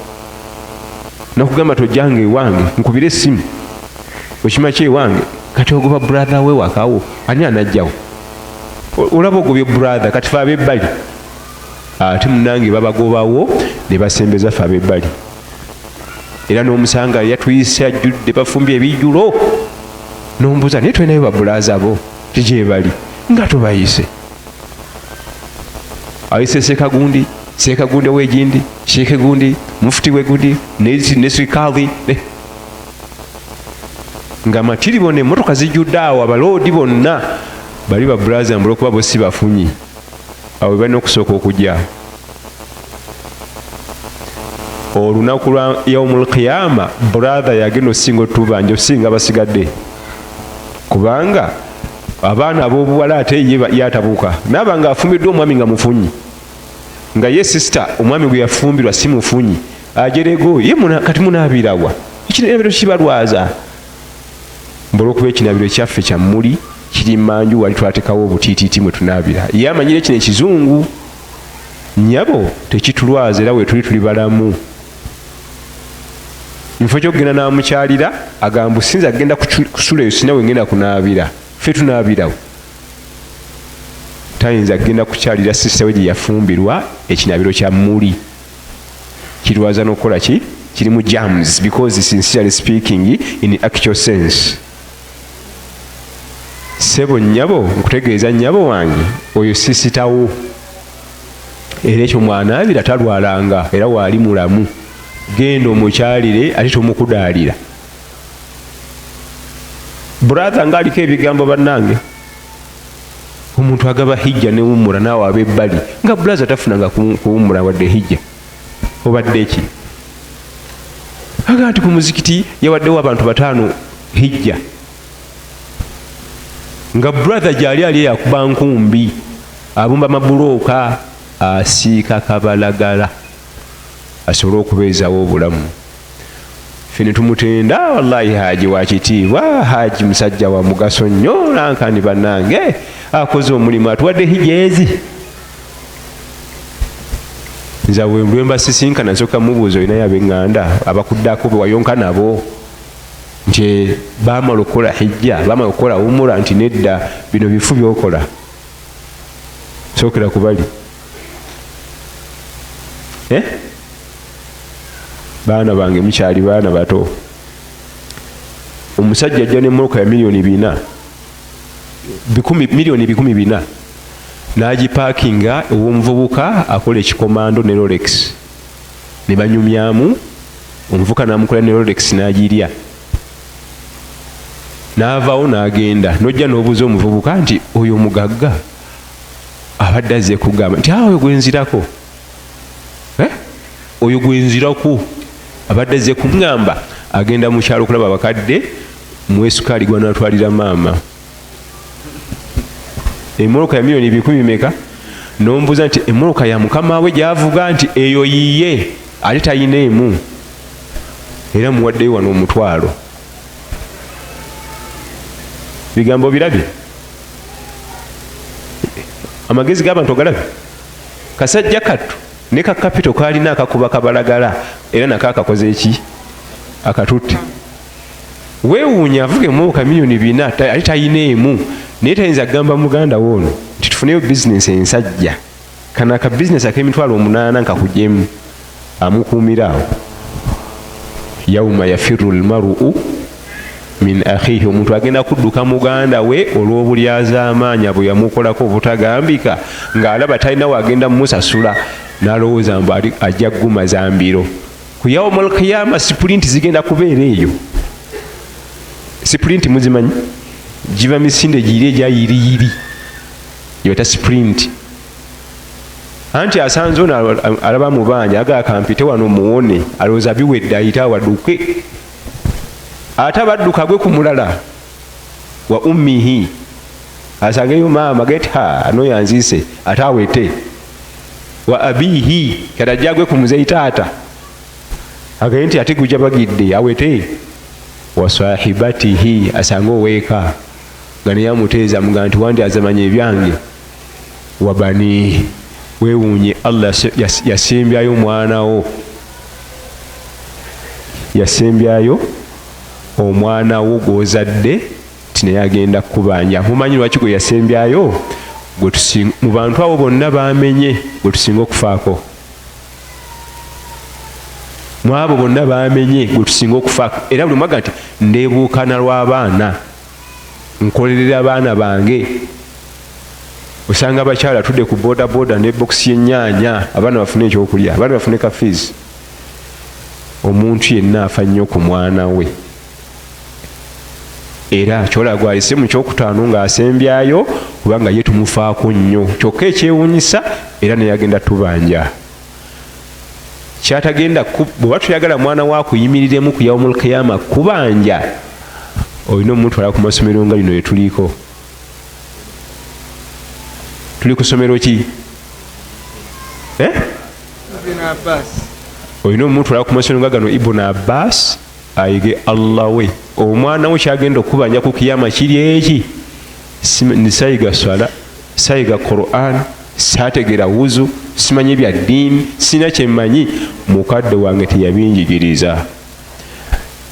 nakugamba tojjanga ewange, nkubire essimu okima ki ewange. Kati ogoba brother we wakawo, ani anajjawo? Olaba ogobye brother, kati fe abebbali ate munange babagobawo ne basembeza fe abebbali. Era n'omusanga yatuyise ajjudde, bafumbye ebijjulo, nombuuza naye tulinayo babulaza bo tigyebali nga tubayise. Ayise sekagundi, sekagundi owegindi, sheeke gundi, mufuti wegundi, nesikaali nga matiri bona emmotoka zijjudde awo, abaloodi bonna bali babulaza mbula okuba bo si bafunyi, awo balina okusooka okujja. Olunaku lwa yaumul qiyama brother yagenda osinga otubanja osinga basigadde, kubanga abaana ab'obuwala ate ye yatabuuka naaba nga afumiddwa omwami nga mufunyi, nga ye sister omwami gwe yafumbirwa si mufunyi, ajerego ye kati munaabirawa? Ekinabiro kibalwaza mbu olwokuba ekinabiro ekyaffe kya mmuli kiri manju, wali twatekawo obutiitiiti mwe tunaabira. Ye amanyire kino ekizungu nnyabo tekitulwaza, era wetuli tuli balamu. Mufo kyokugenda n'amukyalira agamba sinza agenda kusula eyo, sina we ngenda kunaabira, ffe tunaabirawo. Tayinza kugenda kukyalira sisita we gye yafumbirwa, ekinabiro kya mmuli kirwaza n'okukola ki, kirimu germs, because sincerely speaking in actual sense, ssebo nnyabo nkutegeeza nnyabo wange oyo sisitawo, era ekyo mwanaabira talwalanga era waali mulamu. Genda omukyalire ate tomukudaalira. Brother ng'aliko ebigambo bannange, omuntu agaba hijja newummula naawe ab'ebbali nga bulaza tafunanga kuwummula wadde hijja obadde ki. Aga nti ku muzikiti yawaddewo abantu bataano hijja, nga brother gyali ali eyakuba nkumbi, abumba mabulooka, asiika kabalagala asobole okubeezawo obulamu. Ffe ne tumutenda, wallahi haji wa kitiibwa, haji musajja wa mugaso nnyo, nankani bannange akoze omulimu, atuwadde hijja ezi. Nze lwe mbasisinkana nsooka mubuuza, olinayo ab'eŋŋanda abakuddako be wayonka nabo? Nti baamala okukola hijja, baamala okukola umura? Nti nedda. Bino bifu byokola, sookera kubali. Eh? Baana bange, mukyali baana bato. Omusajja ajja nemmotoka ya 400,000, 400,000,000, n'agipaakinga ew'omuvubuka akola ekikomando ne Rolex, ne banyumyamu. Omuvubuka n'amukola ne Rolex n'agirya, n'avaawo n'agenda. N'ojja n'obuuza omuvubuka nti oyo omugagga abadde azze kugamba nti oyo gwenzirako, eh? Oyo gwenzirako abadde azze kuŋŋamba agenda mu kyalo okulaba abakadde, muwe sukaali gwanatwalira maama. Emmotoka ya miliyoni bikumi meka? Nombuuza nti emmotoka ya mukama we gyavuga? Nti eyo yiye, ate talina emu, era muwaddeyo wano omutwalo. Bigambo birabye, amagezi g'abantu ogalabye. Kasajja kattu ne ka kapito kalina akakuba kabalagala, era nako akakoze eki akatutte. Weewuunya avuga emmotoka 400,000, ate talina emu, naye tayinza kugamba muganda we ono nti tufuneyo bizinesi ensajja, kano aka bizinesi ak'emitwalo 8 nkakugyemu. Amukuumira awo. Yauma yafiru lmaru min akhihi, omuntu agenda kudduka muganda we olw'obulyazaamaanya bwe yamukolako obutagambika, ng'alaba talina wagenda mumusasula, n'alowooza mbu ajja kugumaza mbiro. Ku yauma alkiyama sipulinti zigenda kubeera eyo. Sipulinti muzimanyi? Giva misinde giri egya yiriyiri, gibata sipulinti. Anti asanze ono alaba mubanja, agala kampite wano muwone, alowooza biwedde, ayite awadduke. Ate abadduka gwe ku mulala wa ummihi, asangeyo maama get ha ano yanzise, ate awete wa abihi, kati ajja agwe ku muzeyi taata, agaye nti ate gujja bagidde, awete wa sahibatihi, asange oweeka nga naye amuteeza muga nti wandi azamanya ebyange, wa bani. Weewuunye Allah yasembyayo omwana wo, yasembyayo omwana wo gw'ozadde ti naye agenda kukubanja. Mumanyi lwaki gwe yasembyayo? Mu bantu abo bonna bamenye, gwe tusinga okufaako. Mu abo bonna bamenye, gwe tusinga okufaako. Era buli mwaga nti ndeebuukana lw'abaana, nkolerera abaana bange. Osanga abakyala atudde ku boda boda ne bokisi y'ennyaanya, abaana bafune ekyokulya, abaana bafune ka fees. Omuntu yenna afa nnyo ku mwana we, era kyolaba gwalise mu kyokutaano ng'asembyayo, kubanga ye tumufaako nnyo. Kyokka ekyewuunyisa, era naye agenda tubanja kyatagenda. Bweba tuyagala mwana wa kuyimiriremu ku yaumul kiyama kubanja, olina omutwala ku masomero nga lino lyetuliko. Tuli ku ssomero ki? Eh? Olina omutwala ku masomero nga gano, Ibn Abbas, ayige Allah we. Omwana we kyagenda okubanja ku kiyama kiri eki? Nisayiga swala, sayiga Quran, sategera wuzu, simanyi bya ddiini, sina kyemmanyi, mukadde wange teyabinjigiriza.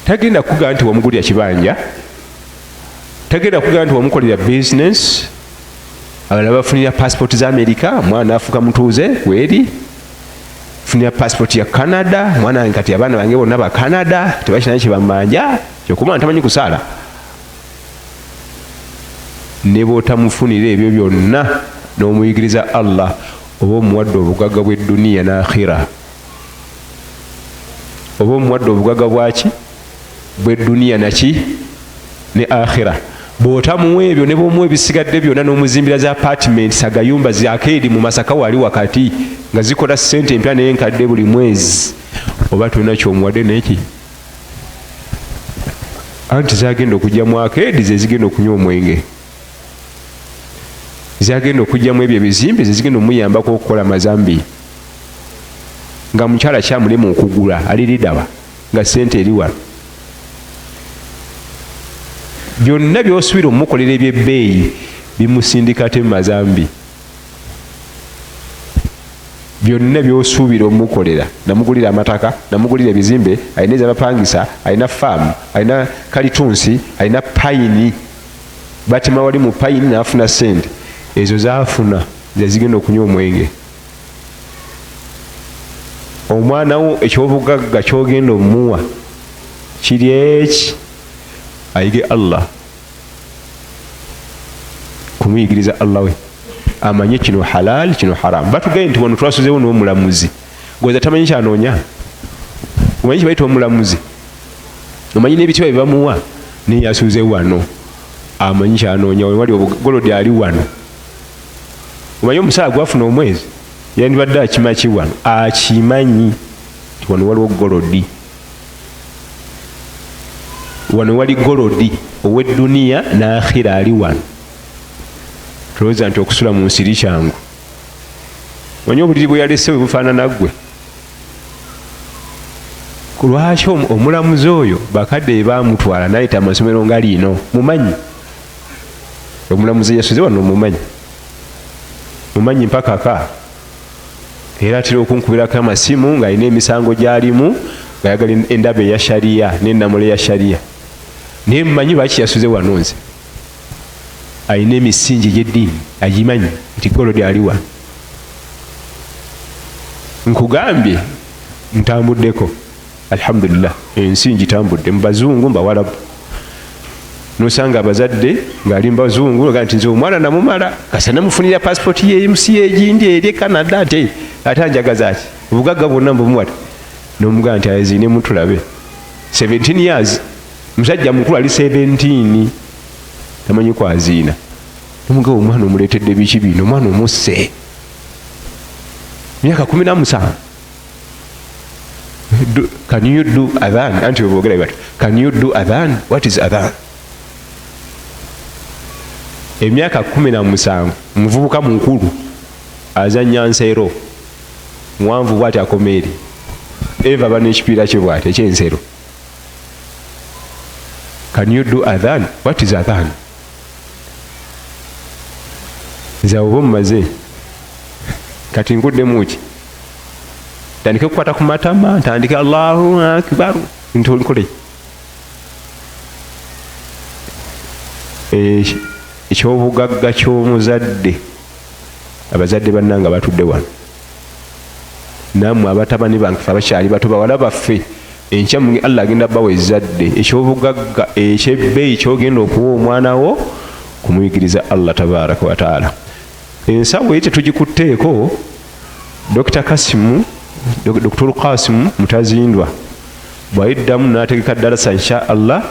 Tagenda kugamba nti wamugulira kibanja, tagenda kugamba nti wamukolera bizinesi. Abalala bafunira passport za Amerika, mwana afuuka mutuuze weri, funira passport ya Canada mwana wange, kati abaana bange bonna ba Canada, tebakina kyebamanja. Kyokka ntamanyi kusaala. Ne bw'otamufunira ebyo byonna n'omuyigiriza Allah, oba omuwadde obugagga bw'edduniya n'akhira, oba omuwadde obugagga bwaki? Bw'edduniya naki ne akhira. Bw'otamuwa ebyo, ne bw'omuwa ebisigadde byonna, n'omuzimbira za apartments, agayumba zakeedi mu Masaka wali wakati nga zikola ssente empya n'enkadde buli mwezi, oba tolina kyomuwadde. Neki anti zagenda okujja mu akeedi ze zigenda okunywa omwenge, zagenda okujjamu ebyo ebizimbe ze zigenda omuyambako okukola mazambi, nga mukyala kyamulema okugula aliridaba nga sente eri wano. Byonna byosuubira omukolera ebyebbeeyi bimusindika ate mu mazambi. Byonna by'osuubira omukolera, namugulira amataka, namugulira ebizimbe, alina ezabapangisa, alina faamu, alina kalitunsi, alina payini, batema wali mu payini n'afuna ssente. Ezo zaafuna zezigenda okunywa omwenge. Omwana wo ekyobugagga kyogenda omuwa kiri eki ayige Allah, kumuyigiriza Allah we amanye kino halal, kino haram. Batugambye nti wano twasuzewo n'omulamuzi goza tamanyi kyanoonya. Omanyi kibayita omulamuzi, omanyi n'ebitiibwa bye bamuwa, naye yasuze wano amanyi kyanoonya. Wali golodi ali wano, omanyi omusaala gwafuna omwezi yandibadde akimaki wano, akimanyi nti wano waliwo golodi, wano wali golodi ow'edduniya n'akhira ali wano. Tulowooza nti okusula mu nsiri kyangu. Omanyi obuliri bwe yalese bwe bufaanana ggwe? Lwaki omulamuzi oyo bakadde be baamutwala n'ayita amasomero nga liino? Mumanyi omulamuzi yasuze wano, mumanyi, mumanyi mpaka ka era atera okunkubirako amasimu ng'alina emisango gy'alimu, ng'ayagala endaba eya shariya n'ennamula eya shariya. Naye mumanyi lwaki yasuze wano? Nze alina emisingi egy'eddiini, agimanyi nti golodi ali wano. Nkugambye ntambuddeko, alhamdulillah, ensi ngitambudde, mu bazungu, mbawalabu, nosanga abazadde ng'ali mubazungu oga nti nze omwana namumala kasa namufunira pasipoti y'ensi egindi eri e Canada, ate ate anjagaza ki? Obugagga bwonna mbumuwata. Nomugaa nti aziine mutulabe 17 years, musajja mukulu ali 17 tamanyi kwaziina. Nomugaba omwana omuleetedde biki bino? Omwana omusse myaka 17. Can you do adhan? Anti weboogera bati, can you do adhan? What is adhan? Emyaka 17, muvubuka mukulu azanya nsero, muwanvu bwati, akoma eri eva aba n'ekipiira kye bwati ekyensero. Can you do adhan? What is adhan? Nze awo oba omumaze. Kati nkuddemu ki? Ntandike kukwata ku matama, ntandike Allahu akbar, nkole ekyobugagga ky'omuzadde? Abazadde bannanga batudde wano, nammwe abatabani bange fe abakyali bato, bawala baffe, enkya Allah agenda bawa ezzadde. Ekyobugagga ekyebbeeyi kyogenda okuwa omwana wo kumuyigiriza Allah tabaraka wataala. Ensawo ye tetugikutteeko. Dr Kasimu, Dr Kasimu Mutazindwa bwayiddamu n'ategeka darasa, insha Allah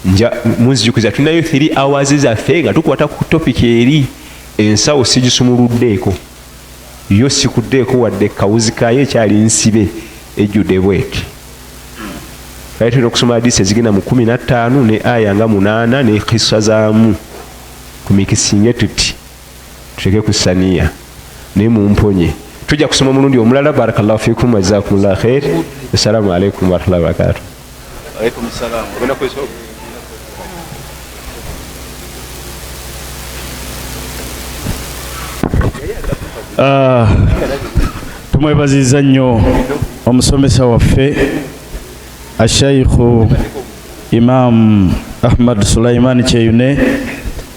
nja munzijukiza. Tulinayo 3 hours zaffe nga tukwata ku topic eri. Ensawo sigisumuluddeeko, yo sikuddeeko wadde kawuzi kayo, ekyali nsibe ejjudde bweti. Kale tulina okusoma hadisi ezigenda mu 15 ne aya nga 8 ne kisa zaamu kumikisinge tuti tuteeke ku saniya, naye mumponye, tujja kusoma omulundi omulala. Barakallahu fikum, wajazakumullah khair. Assalamu alaikum warahmatullahi wabarakatuh. Alaikum salam. Tumwebaziza nnyo omusomesa waffe Ashaikhu Imam Ahmad Sulaiman Kyeyune.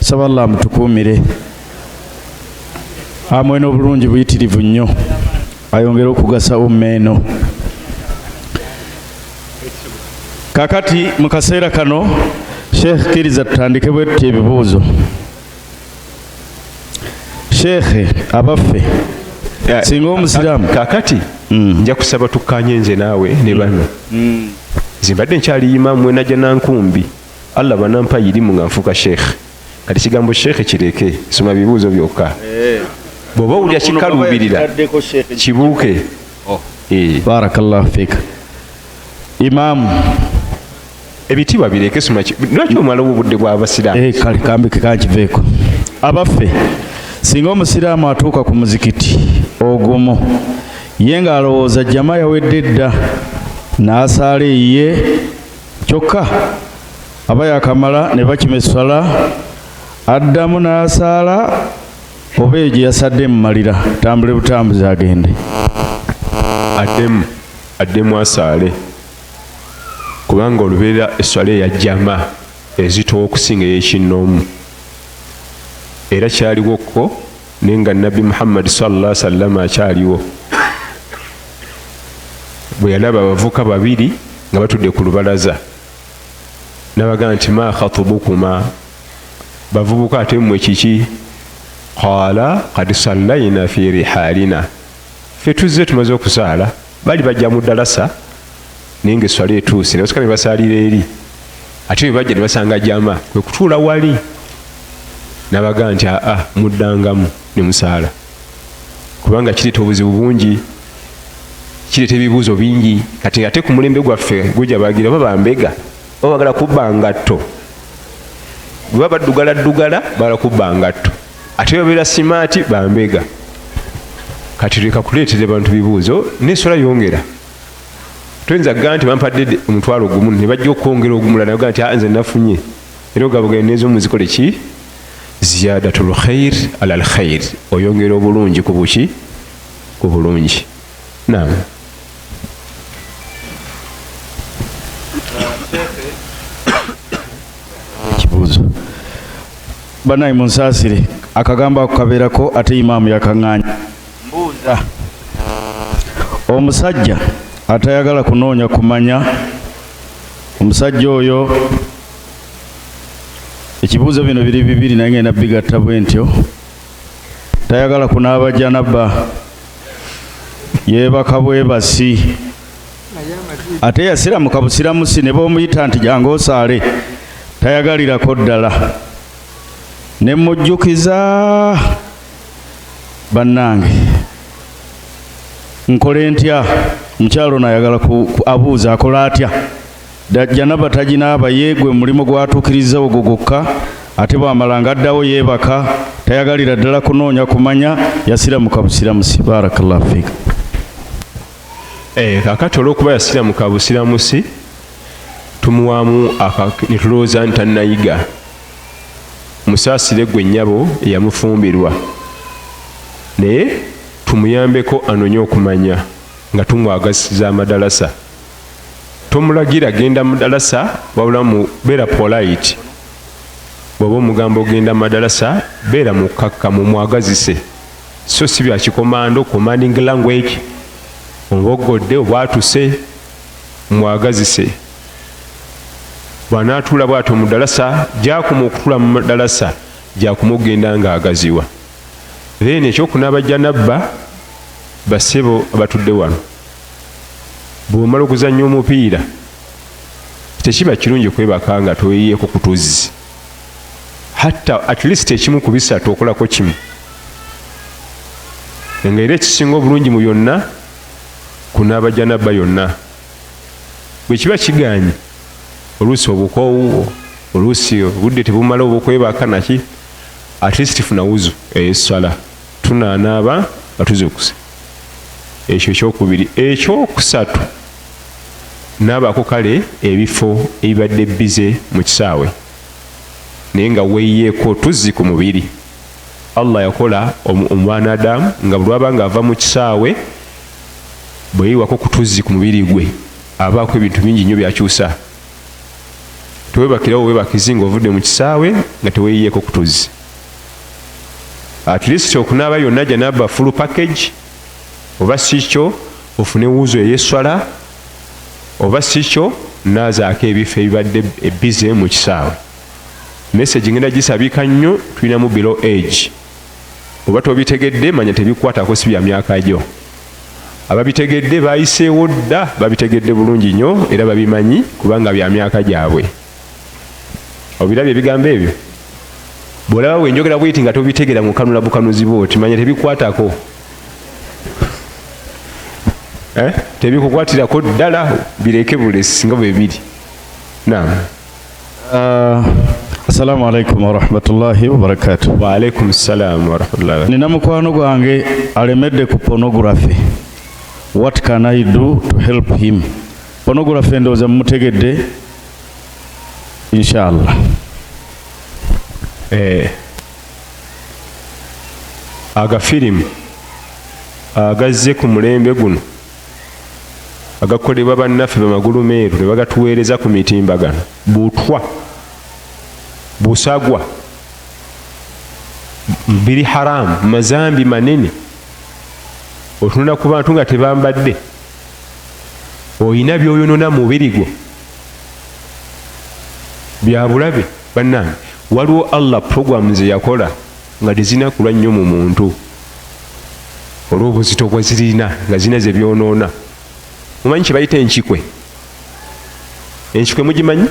Saba Allah amutukuumire amwe n'obulungi buyitirivu nnyo, ayongere okugasa umma eno. Kakati mu kaseera kano, Sheikh, kkiriza tutandike bwe tuti ebibuuzo. Sheekhe, abaffe, singa omusiraamu Kakati nja kusaba tukkanye nze naawe ne bano. Nze mbadde nkyali imamu najja nankumbi, Allah banampa irimu nga nfuuka sheekh. Kati kigambo sheekhe kireke, soma bibuuzo byokka. Bw'oba owulira kikaluubirira, kibuuke. Barakallahu fika, imaamu. Ebitiibwa bireke, soma. Lwaki omalawo obudde bw'abasiraamu? Eh, kale kambike kankiveeko. Abaffe, singa omusiraamu atuuka ku muzikiti ogumu, ye ng'alowooza jama yawedde dda, n'asaala eyiye, kyokka aba yakamala ne bakima esswala, addamu n'asaala oba eyo gye yasadde emumalira, tambule butambuzi agende? Addemu, addemu asaale, kubanga olubeerera esswala eya jama ezitowa okusinga ey'ekinnoomu. Era kyaliwoko naye nga Nabbi Muhammadi sallallahu sallama akyaliwo, bwe yalaba abavuka babiri nga batudde ku lubalaza, nabagamba nti ma khatubukuma, bavubuka ate mmwe kiki? Qala kad sallaina fi rihalina, ffe tuzze tumaze okusaala. Bali bajja mu ddalasa naye nga esswala etuuse, ne basooka ne basaalira eri, ate bwe bajja ne basanga jama, kwe kutuula wali. Nabagamba nti aa, muddangamu ne musaala, kubanga kireeta obuzibu bungi, kireeta ebibuuzo bingi. Kati ate ku mulembe gwaffe gujabagira, oba bambega oba bagala kubba ngatto, bwe baba baddugala ddugala bagala kubba ngatto, ate babeera smart bambega. Kati leka kuleetera bantu bibuuzo n'eswala yongera. Toyinza kugaa nti bampadde 50,000 ne bajja okwongera ogumula, naga nti nze nafunye, era ogabugende n'ez'omuzikole ki ziyadatul khair ala al khair, oyongera obulungi ku buki, ku bulungi. Naam. Ekibuuzo, banaye munsaasire, akagambo ako kabeerako ate imaamu yakaŋŋaanya. Mbuuza, omusajja atayagala kunoonya kumanya, omusajja oyo, ekibuuzo bino biri bibiri naye ngenda bigatta bwe ntyo, tayagala kunaaba janaba, yeebaka bwebasi, ate yasiramuka busiramusi, ne bw'omuyita nti jangu osaale tayagalirako ddala, ne mujjukiza. Bannange, nkole ntya? Omukyalo ono ayagala abuuza akola atya. Janaba taginaaba, ye gwe mulimu gwatuukiriza ogwo gwokka, ate bw'amala nga addawo yeebaka, tayagalira ddala kunoonya kumanya, yasiramuka busiramusi. Barakallahu fiika. Kakati olw'okuba yasiramuka busiramusi, tumuwaamu ne tulowooza nti tannayiga. Musaasire gwe nnyabo eyamufumbirwa, naye tumuyambeko anonye okumanya nga tumwagasiza amadalasa. Tomulagira genda mudalasa, wabula beera polite. Bw'oba omugamba ogenda madalasa, beera mukkakkamu, mumwagazise, so si bya kikomando, commanding language, omubogodde obwatuse. Mwagazise. Bw'anaatuula bw'atyo mu ddalasa, gyakoma okutuula mu ddalasa, gyakoma okugenda ng'agaziwa. Then ekyokunaaba janabba, basebo abatudde wano, bw'omala okuzannya omupiira tekiba kirungi kwebaka nga toweyiyeeko ku tuzzi, hatta at least ekimu ku bisatu okolako kimu, nga era ekisinga obulungi mu byonna kunaaba janabba yonna. Bwe kiba kiganye, oluusi obukoowu, oluusi obudde tebumala oba okwebaka naki, at least funa wuzu ey'esswala, tunaanaaba nga tuzukuse. Ekyo ekyokubiri. Ekyokusatu, naabaako kale ebifo ebibadde bize mu kisaawe, naye nga weeyiyeeko tuzzi ku mubiri. Allah yakola omwana Adamu nga buli lwaba nga ava mu kisaawe, bwe yeeyiwako ku tuzzi ku mubiri gwe, abaako ebintu bingi nnyo byakyusa. Tewebakirawo webakizi ng'ovudde mu kisaawe nga teweeyiyeeko ku tuzzi. At least okunaaba yonna janaba full package, oba si kyo ofune wuzu ey'esswala, oba si kyo naazaako ebifo ebibadde ebize mu kisaawe. Message ngenda gisabika nnyo, tulinamu below age. Oba tobitegedde, manya tebikwatako, si bya myaka gyo. Ababitegedde bayiseewo dda, babitegedde bulungi nnyo era babimanyi kubanga bya myaka gyabwe. Obirabye ebigambo ebyo? Bw'olaba bwenjogera bweti nga tobitegera, mukanula bukanuzi bwoti, manya tebikwatako, eh? Tebikukwatirako ddala, bireke bulesi nga bwe biri. Naam. Assalamu alaikum warahmatullahi wabarakatuh. Waalaikum salam warahmatullahi. Nina mukwano gwange alemedde ku pornography. What can I do to help him? Pornography ndowooza mumutegedde, inshallah. Agafirimu agazze ku mulembe guno. Agakolebwa bannaffe bamagulu meeru ne bagatuweereza ku mitimbagano. Butwa, busagwa, biri haramu, mazambi manene. Otunula ku bantu nga tebambadde, olina by'oyonona mu mubiri gwo bya bulabe. Bannange, waliwo Allah programu ze yakola nga tezirina kulwa nnyo mu muntu olw'obuzito bwe zirina, nga zirina ze byonoona. Mumanyi kye bayita enkikwe? Enkikwe mugimanyi?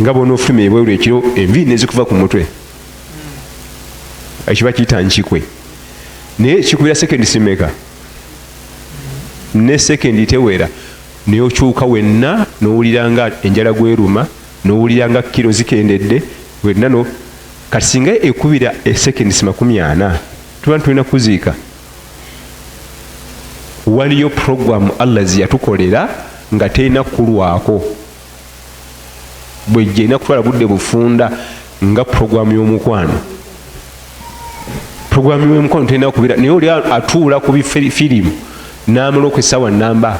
Nga bw'onoofuluma ebweru ekiro, enviiri ne zikuva ku mutwe, ekyo bakiyita nkikwe. Naye kikubira sekendi simeka? Ne sekendi tewera, naye okyuka wenna n'owulira nga enjala gweruma, n'owulira nga kiro zikendedde wenna. No kati singa ekubira esekendi 40, tuba tulina kuziika. Waliyo programu Allah zeyatukolera nga terina kulwako, bwejja erina kutwala budde bufunda, nga programu y'omukwano. Programu y'omukwano terina kubira, naye oli atuula ku bifirimu n'amala okwessaawa namba.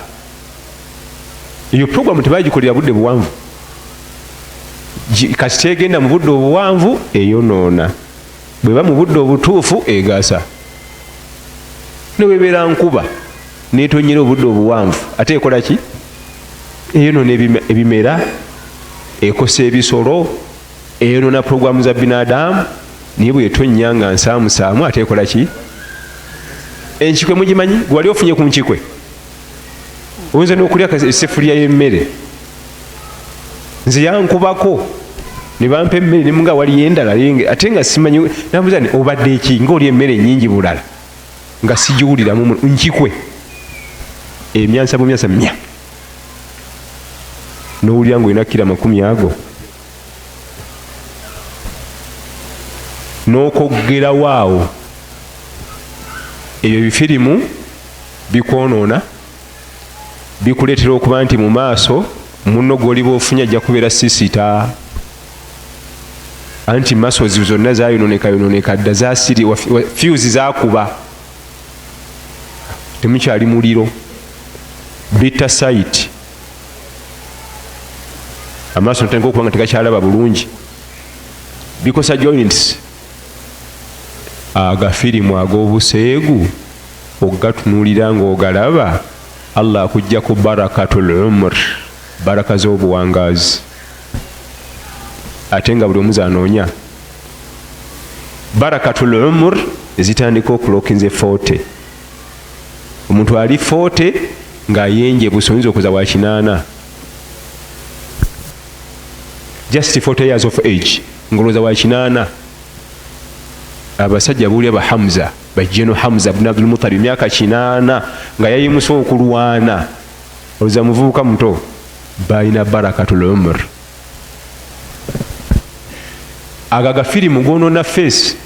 Eyo programu tebagikolera budde buwanvu. Kasi tegenda mu budde obuwanvu, eyonoona. Bweba mu budde obutuufu, egasa. Newebeera nkuba netonyera obudde obuwanvu, ate ekola ki? Eyonoona ebimera, ekosa ebisolo, eyonoona programu za binadamu. Naye bwetonya nga nsaamusaamu, ate ekola ki? Enkikwe mugimanyi? Gwali ofunye ku nkikwe, oyinza n'okulya esefuliya y'emmere. Nze yankubako ne bampa emmere, nemunga waliyo endala, ate nga simanyi. Nambuza nti, obadde eki ngaoli emmere nyingi bulala nga sigiwuliramu? Nkikwe, emyansa bumyansa mya, nowulira nga olina kira 20 ago n'okoggerawo awo. Ebyo bifirimu bikwonoona, bikuleetera okuba nti mu maaso munno gw'oliba ofunye ajja kubeera sisita, anti masozi zonna zayononeka yononeka dda, zasiri fuse zakuba, temukyali muliro. Bitta sight, amaaso natandika okuba nga tegakyalaba bulungi. Bikosa joints. Agafirimu ag'obuseegu ogatunuulira ng'ogalaba, Allah akugjaku barakatul umr, baraka z'obuwangaazi, ate nga buli omu zanoonya. Barakatul umr zitandika okulokinze 40. Omuntu ali 40 ng'ayenje busa, oyinza okuza wa 80, just 40 years of age ng'olowooza wa 80. Abasajja buulya ba Hamza, bajeno Hamza bn Abdulmutalib, emyaka 80 nga yayimusa okulwana, olowooza muvubuka muto. Balina barakatul umr. Ago agafirimu gonona face.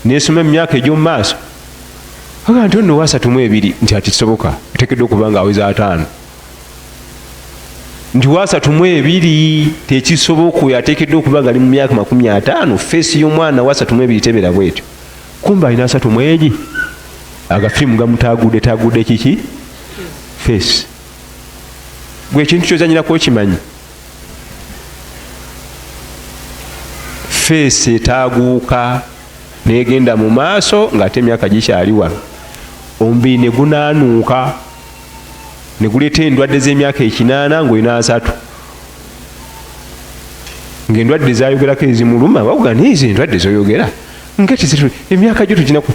Nesoma emyaka egy'omu maaso, aga nti ono wa 32, nti ati kisoboka, ateekeddwa okuba nga aweza 50. Nti wa 32 tekisoboka, oyo ateekeddwa okuba nga ali mu myaka 50. Face y'omwana wa 32 tebeera bwetyo, kumbe alina 31. Agafirimu gamutagudde tagudde kiki? Face. Gwe ekintu kyozanyirako okimanyi? Face etaaguuka negenda mu maaso ng'ate emyaka gikyali wano. Omubiri ne gunaanuuka ne guleeta endwadde z'emyaka 80 ng'olina 30, ng'endwadde zayogerako ezimuluma bakuga, naye ezo endwadde zoyogera nga emyaka gyo tuginaku.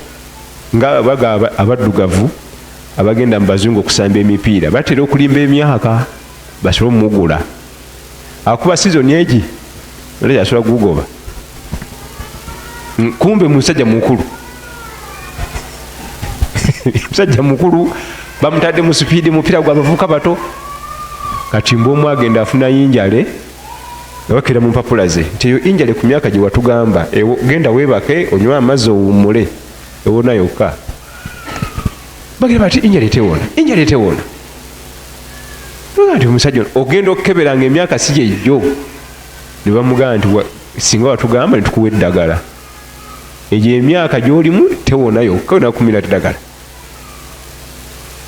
Nga baga abaddugavu abagenda mu bazungu okusamba emipiira batera okulimba emyaka basobole omugula. Akuba sizoni egi era asobola kugugoba, kumbe musajja mukulu, musajja mukulu bamutadde mu speed, mupiira gwa bavubuka bato. Kati mbwomu agenda afuna injury, bakira mu mpapula ze nti eyo injury ku myaka gye watugamba, genda weebake, onywe amazzi, owummule, ewona yokka. Bagira bati injury tewona, injury tewona. Nti omusajja ogenda okukebera nga emyaka si gyejjo, ne bamugamba nti singa watugamba ne tukuwa eddagala, egyo emyaka gy'olimu tewona yokka, onakumira ddagala.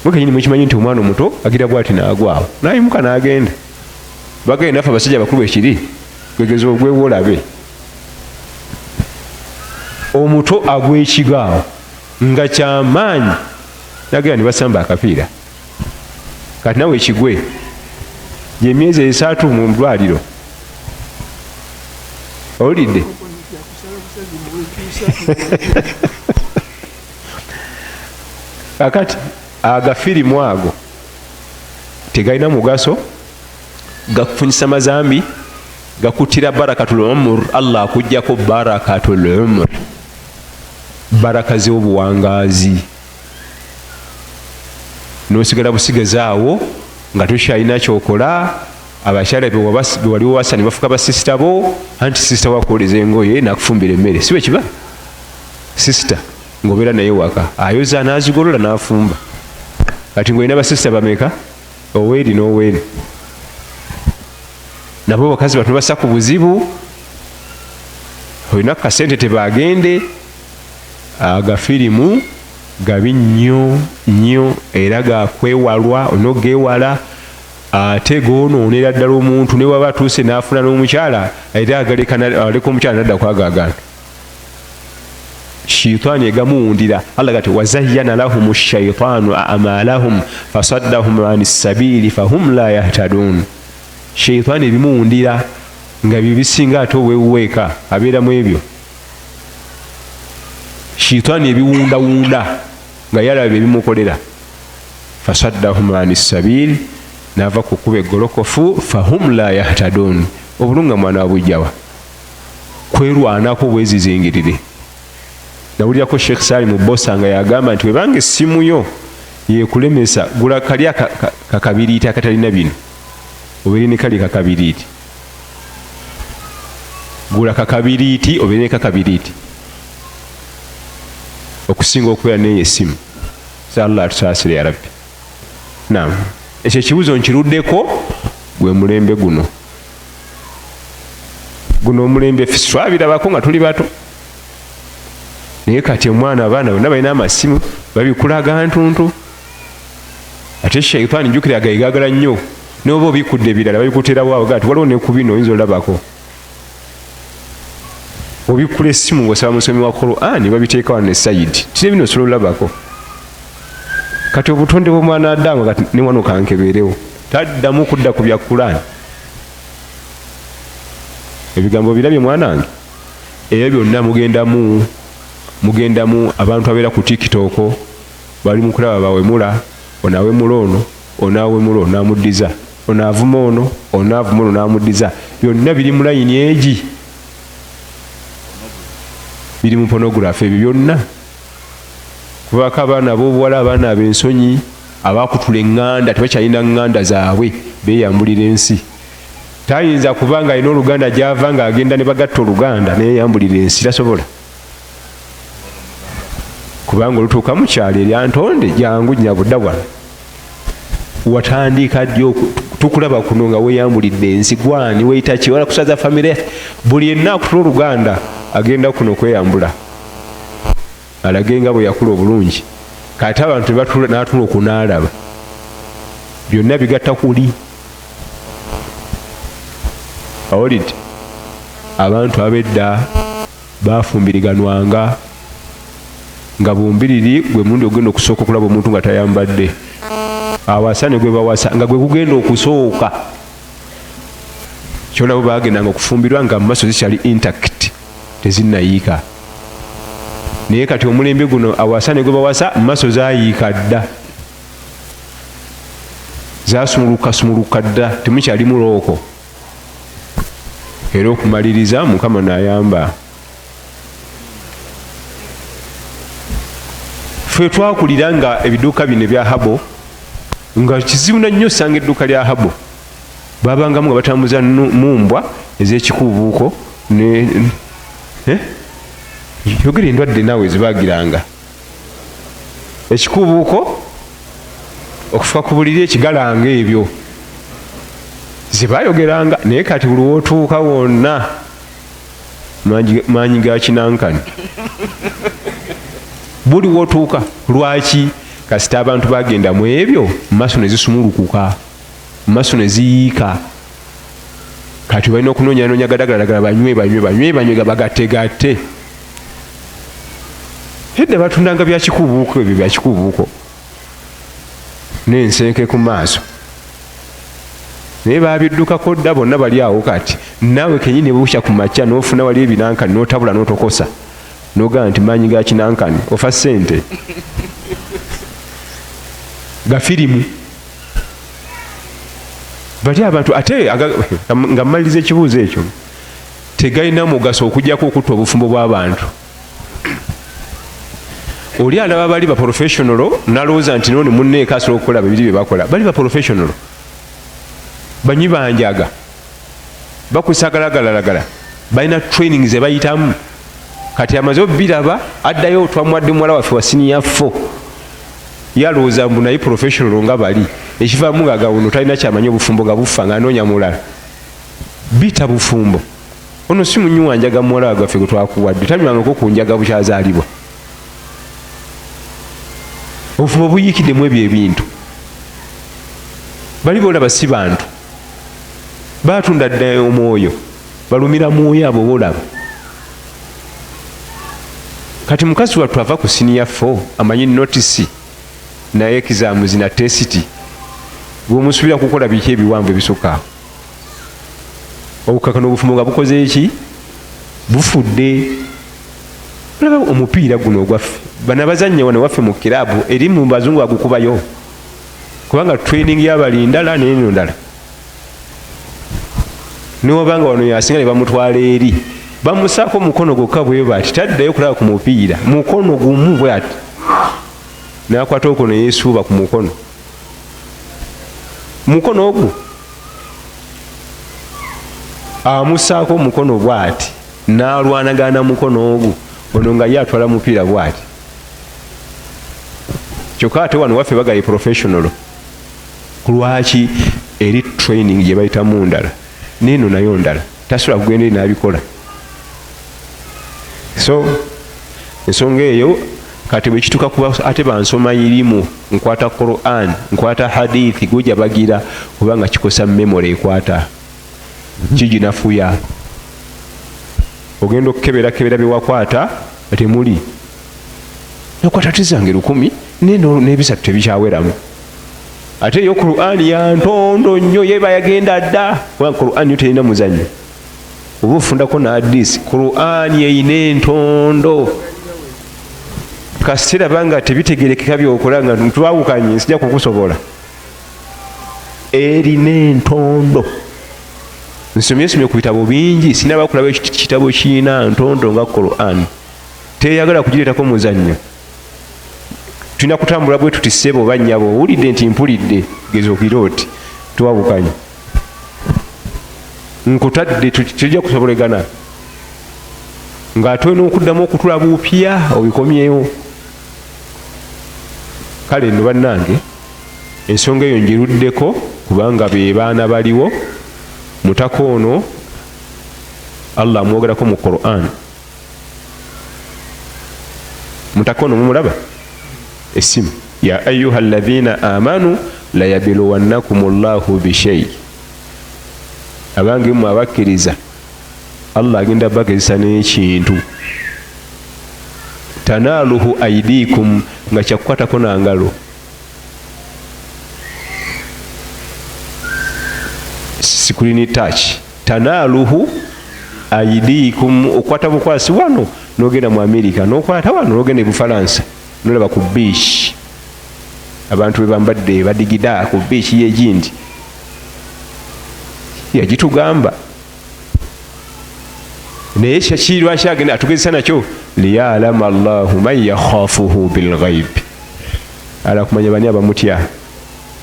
Mwe kenyini mukimanyi nti omwana omuto agira bwati n'agwawo n'ayimuka n'agenda. Bagenda naffe abasajja abakulu bwekiri, gwegeza ogwewo olabe. Omuto agw'ekigaawo nga kyamaanyi nagenda ne basamba akapiira. Kati nawe ekigwe gyemyezi 3 mu ddwaliro. Owulidde? Kakati agafirimu ago tegalina mugaso, gakufunyisa mazambi, gakutira barakatul umur. Allah akuggyako barakatul umur, baraka z'obuwangaazi, n'osigala busigazi awo nga tokyalina kyokola. Abakyala be wali wawasa ne bafuuka basisita bo, anti sisita wakwoleza engoye n'akufumbira emmere, si bwe kiba? Sisita ng'obeera naye waka, ayoza n'azigolola n'afumba. Kati ng'olina basisita bameka? Oweeri n'oweeri. Nabo bakazi batono bassa ku buzibu, olina kasente tebagende. Agafirimu gabi nnyo nnyo era gakwewalwa, olina okugeewala. Ate goonoonera ddala omuntu, ne waba atuuse n'afuna n'omukyala, era aleka omukyala n'adda kwago agantu. Shaitaani egamuwundira. Allah gati wazayyana lahumu shaitaanu a'malahum fasaddahum ani sabili fahum la yahtadun. Shaitaani ebimuwundira nga bye bisinga ate obwewuweeka abeeramu ebyo. Shaitaani ebiwundawunda nga yalaba ebimukolera. Fasaddahum ani sabili, n'ava ku kkubo eggolokofu, fahum la yahtadun. Obulunga mwana wabujjawa kwerwanako bwezizingirire. Nawulirako Sheikh Salim Bosa nga yagamba nti webanga essimu yo yekulemesa, gula kali kakabiriiti akatalina bino, obeere ne kali kakabiriiti. Gula kakabiriiti obeere ne kakabiriiti okusinga okubeera n'eyo essimu. Allah atusaasire ya Rabbi. Naam, ekyo ekibuuzo nkiruddeko gwe mulembe guno. Guno omulembe ffe twabirabako nga tuli bato, naye kati omwana abaana bonna balina amasimu babikulaga ntuntu. Ate shaitaani jjukira agayigaagala nnyo, n'oba obikudde ebirala babikuteerawo awo gati waliwo ne ku bino oyinza olabako. Obikkula essimu ng'osaba musomi wa Qur'ani babiteeka wano esayidi, tire bino osobola olabako. Kati obutonde bw'omwana Adamu kati ne wano kankebeerewo, taddamu kudda ku bya Qur'ani. Ebigambo birabye mwanange, ebyo byonna mugendamu. Abantu abeera ku TikTok bali mu kulaba bawemula, ono awemula ono, ono awemula ono n'amuddiza, ono avuma ono, ono avuma ono n'amuddiza. Byonna biri mu layini egi, biri mu pornography ebyo byonna. Kubaako abaana ab'obuwala, abaana ab'ensonyi, abaakutula eŋŋanda, tebakyalina ŋŋanda zaabwe, beeyambulira ensi. Tayinza kuba nga alina oluganda gy'ava ng'agenda ne bagatta oluganda neyeyambulira ensi, tasobola. Kubanga olutuuka mu kyalo erya ntonde jangu nyabudda wano. Watandika ddi tukulaba kuno nga weeyambulidde ensi, gwani weeyita ki, wala kusaza famire. Buli yenna akutula oluganda agenda kuno kweyambula alage nga bwe yakula obulungi. Kati abantu n'atula okunaalaba byonna bigatta kuli. Awulidde abantu ab'edda baafumbiriganwanga nga bumbiriri gwe mulundi ogenda okusooka okulaba omuntu nga tayambadde, awasa ne gwe bawasa nga gwe gugenda okusooka. Kyolaba baagendanga okufumbirwa nga mu maaso zikyali intact, tezinnayiika. Naye kati omulembe guno awasa ne gwe bawasa mu maaso zaayiika dda, zaasumulukasumuluka dda, temukyalimu looko. Era okumaliriza Mukama n'ayamba. Ffe twakulira nga ebiduuka bino ebya habo, nga kizibu na nnyo osanga edduuka lya habo. Babangamu nga batambuza mumbwa ez'ekikuubuuko ne, Yogera endwadde naawe zibagiranga. Ekikuubuuko, okufa ku buliri, ekigalanga, ebyo zebayogeranga. Naye kati buli w'otuuka wonna maanyi ga kinankani buli w'otuuka. Lwaki? Kasita abantu bagenda mu ebyo, maaso ne zisumulukuka, maaso ne ziyiika. Kati balina okunoonyanoonya gadagaladagala, banywe banywe banywe banywe, gabagattegatte. Edda batundanga bya kikubuuko, ebyo bya kikubuuko n'ensenke ku maaso, naye babiddukako dda, bonna bali awo. Kati naawe kenyini bukya ku makya n'ofuna wali ebinankani n'otabula n'otokosa n'ogamba nti maanyi ga kinankani, ofa ssente gafirimu. Bali abantu ate nga mmaliriza ekibuuzo ekyo, tegalina mugaso okuggyako okutta obufumbo bw'abantu. Oli alaba bali ba professional nalowooza nti nono munneeka asobola okukola bibiri bye bakola. Bali ba professional, banywi banjaga, bakusagalagalagala, balina training ze bayitamu. Kati amaze obiraba, addayo, twamuwadde muwala waffe wa senior 4, yalowooza mbu naye professional nga bali. Ekivaamu nga gawuno talina kyamanyi, obufumbo nga bufa, ng'anoonya mulala. Bita bufumbo. Ono si munywi wa njaga, muwala gwaffe gwe twakuwadde tanywangako ku njaga bukyazaalibwa. Obufumbo buyiikiddemu ebyo ebintu. Bali boolaba si bantu, baatunda dda omwoyo, balumira mwoyo abo boolaba. Kati mukazi wattu ava ku senior 4, amanyi notes naye exams na test, gweomusuubira kukola biki ebiwanvu ebisukka awo? Obukakano, obufumbo nga bukoze eki? Bufudde. Olaba omupiira guno ogwaffe, bano abazannya wano waffe mu kiraabu, eri mu bazungu agukubayo, kubanga training yabali ndala neno ndala. Niwabanga wano yasinga ne bamutwala eri, bamusaako omukono gwokka bwe bati, taddayo kulaba ku mupiira. Mukono gumu bwe ati nakwata okwo neyesuuba ku mukono, mukono ogwo amusaako omukono bwati, n'alwanagana mukono ogwo, ono nga ye atwala mupiira bwati. Kyokka ate wano waffe bagaye professional. Kulwaki? Eri training gye bayitamu ndala, neeno nayo ndala, tasobola kugenda eri n'abikola. So ensonga eyo kati bwekituuka kuba ate bansoma irimu, nkwata Quran, nkwata hadithi, guja bagira kubanga kikosa memory, ekwata kiginafuya. Ogenda okukebera kebera byewakwata temuli, nakwata tizange 1000 n'ebisatu tebikyaweramu. Ate eyo Quran ya ntondo nnyo, yeba yagenda dda, kubanga Quran yo terina muzannyo, oba ofundako n'hadisi. Quran eyina entondo. Kasitera banga tebitegerekeka byokola nga twawukanye, nsijja kukusobola. Erina entondo. Nsomyesomye ku bitabo bingi, sinaba kulaba ekitabo kirina ntondo nga Quran. Teyagala kugireetako muzannyo. Tulina kutambula bwe tuti, ssebo oba nnyabo, owulidde nti mpulidde, geza okira oti twawukanye, nkutadde, tujja kusobolegana ng'ate olina okuddamu okutula bupya obikomyewo. Kale nno bannange, ensonga eyo ngiruddeko kubanga be baana baliwo. Mutaka ono Allah amwogerako mu Quran. Mutaka ono mumulaba essimu, ya ayuha alladhina amanu layabiluwannakum llahu bishei. Abange mmwe abakkiriza, Allah agenda bagezesa n'ekintu, tanaaluhu aidikum, nga kyakukwatako nangalo, screen touch. Tanaaluhu aidikum, okwata bukwasi wano nogenda mu Amerika, nokwata wano nogenda e Bufalansa, nolaba ku beach abantu bebambadde badigida ku beach yegindi. Yagitugamba naye kyakirwaki agenda atugezesa nakyo? Liyalama llahu man yakhafuhu bilghaibi, ala kumanya bani abamutya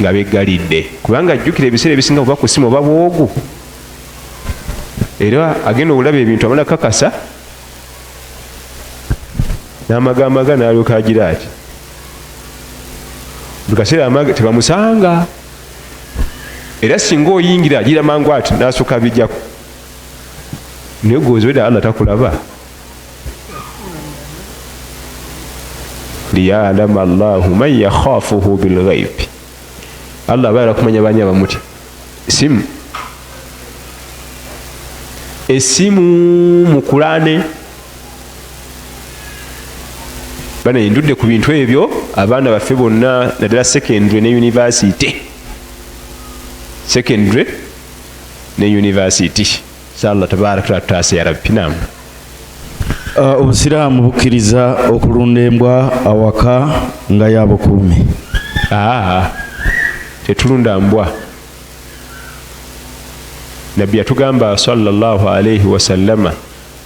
nga beggalidde. Kubanga ajjukira ebiseera ebisinga kuba ku simu oba bwogu, era agenda okulaba ebintu amala kakasa n'amagambaga n'alyoka agira ati buli kaseera tebamusanga. Era singa oyingira agira mangu ati n'asooka abijjako, naye gwozweda Allah takulaba. Liyalama Allahu man yakhafuhu bilghaibi. Allah abaala kumanya bani abamutya. Simu esimu mukulane bana ndudde ku bintu ebyo. Abaana baffe bonna naddala secondary ne university, secondary ne university. Sa Allah tabaraka wa taala ya rabbi. Nam. Obusiraamu bukkiriza okulunda embwa awaka nga yabukuumi? Aa, tetulunda mbwa. Nabbi yatugamba sallallahu alaihi wasallama,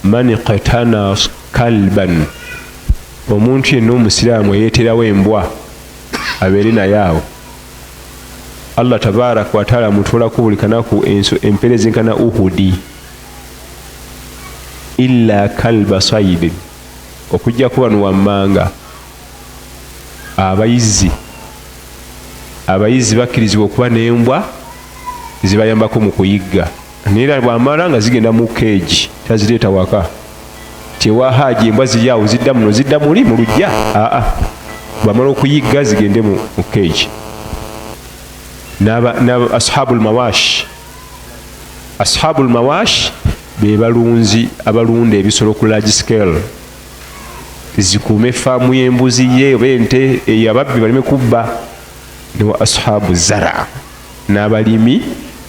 man iqtana kalban, omuntu yenna omusiraamu eyeeterawo embwa abeere naye awo, Allah tabaraka wataala amutwalako buli kanaku empeera ezenkana Uhudi, illa kalba saidin, okujjako wano wammanga abayizi. Abayizi bakkirizibwa okuba n'embwa zibayambako mu kuyigga, naye era bwamala nga zigenda mu keegi, tazireeta waka. Tyewa haaji embwa ziri awo zidda muno, zidda muli mu lujja. Aa, bwamala okuyigga zigende mu keegi. N'aba ashabu lmawash, ashabu lmawash be balunzi abalunda ebisolo ku large scale, zikuume faamu y'embuzi ye oba ente eyo, ababbi baleme kubba. Newa ashabu zara, n'abalimi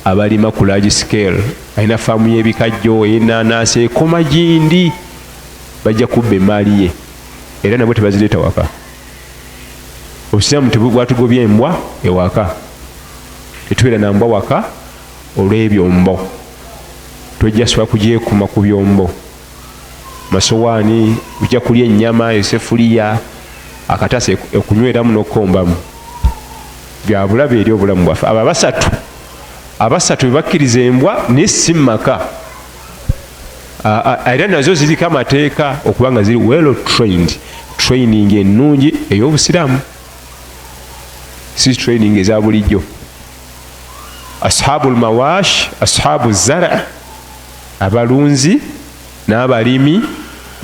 abalima ku large scale, alina faamu y'ebikajjo, ey'enanasi, ekoma gindi, bajja kubba emaali ye, era nabwe tebazireeta waka. Obusiraamu bwatugobya embwa ewaka, tetubeera na mbwa waka olw'ebyombo. Tojja sobola kugyekuma ku byombo, masowaani, ojja kulya ennyama, esefuliya, akatasa okunyweramu n'okukombamu, byabulabe eri obulamu bwaffe. Abo abasatu bebakkiriza embwa, naye si mumaka. Era nazo ziriko amateeka okuba nga ziri well trained, training ennungi ey'obusiraamu, si training eza bulijjo. Ashabu lmawash, ashabu zara, abalunzi n'abalimi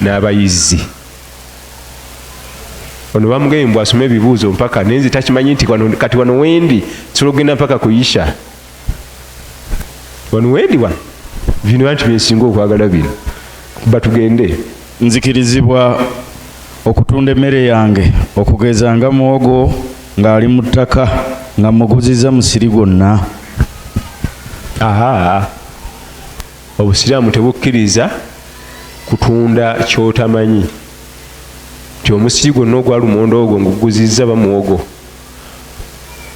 n'abayizi. Ono bamugambye mbw asome ebibuuzo mpaka nenzi takimanyi nti kati wano wendi nsobola okugenda mpaka kuyisha. Wano wendi wano bino anti byensinga okwagala bino batugende. Nzikirizibwa okutunda emmere yange, okugeza nga muwogo ng'ali mu ttaka, nga muguziza musiri gwonna? Aha, obusiraamu tebukkiriza kutunda kyotamanyi nti omusiri gwonna ogwa lumonde ogwo nguguzizza bamuwogo,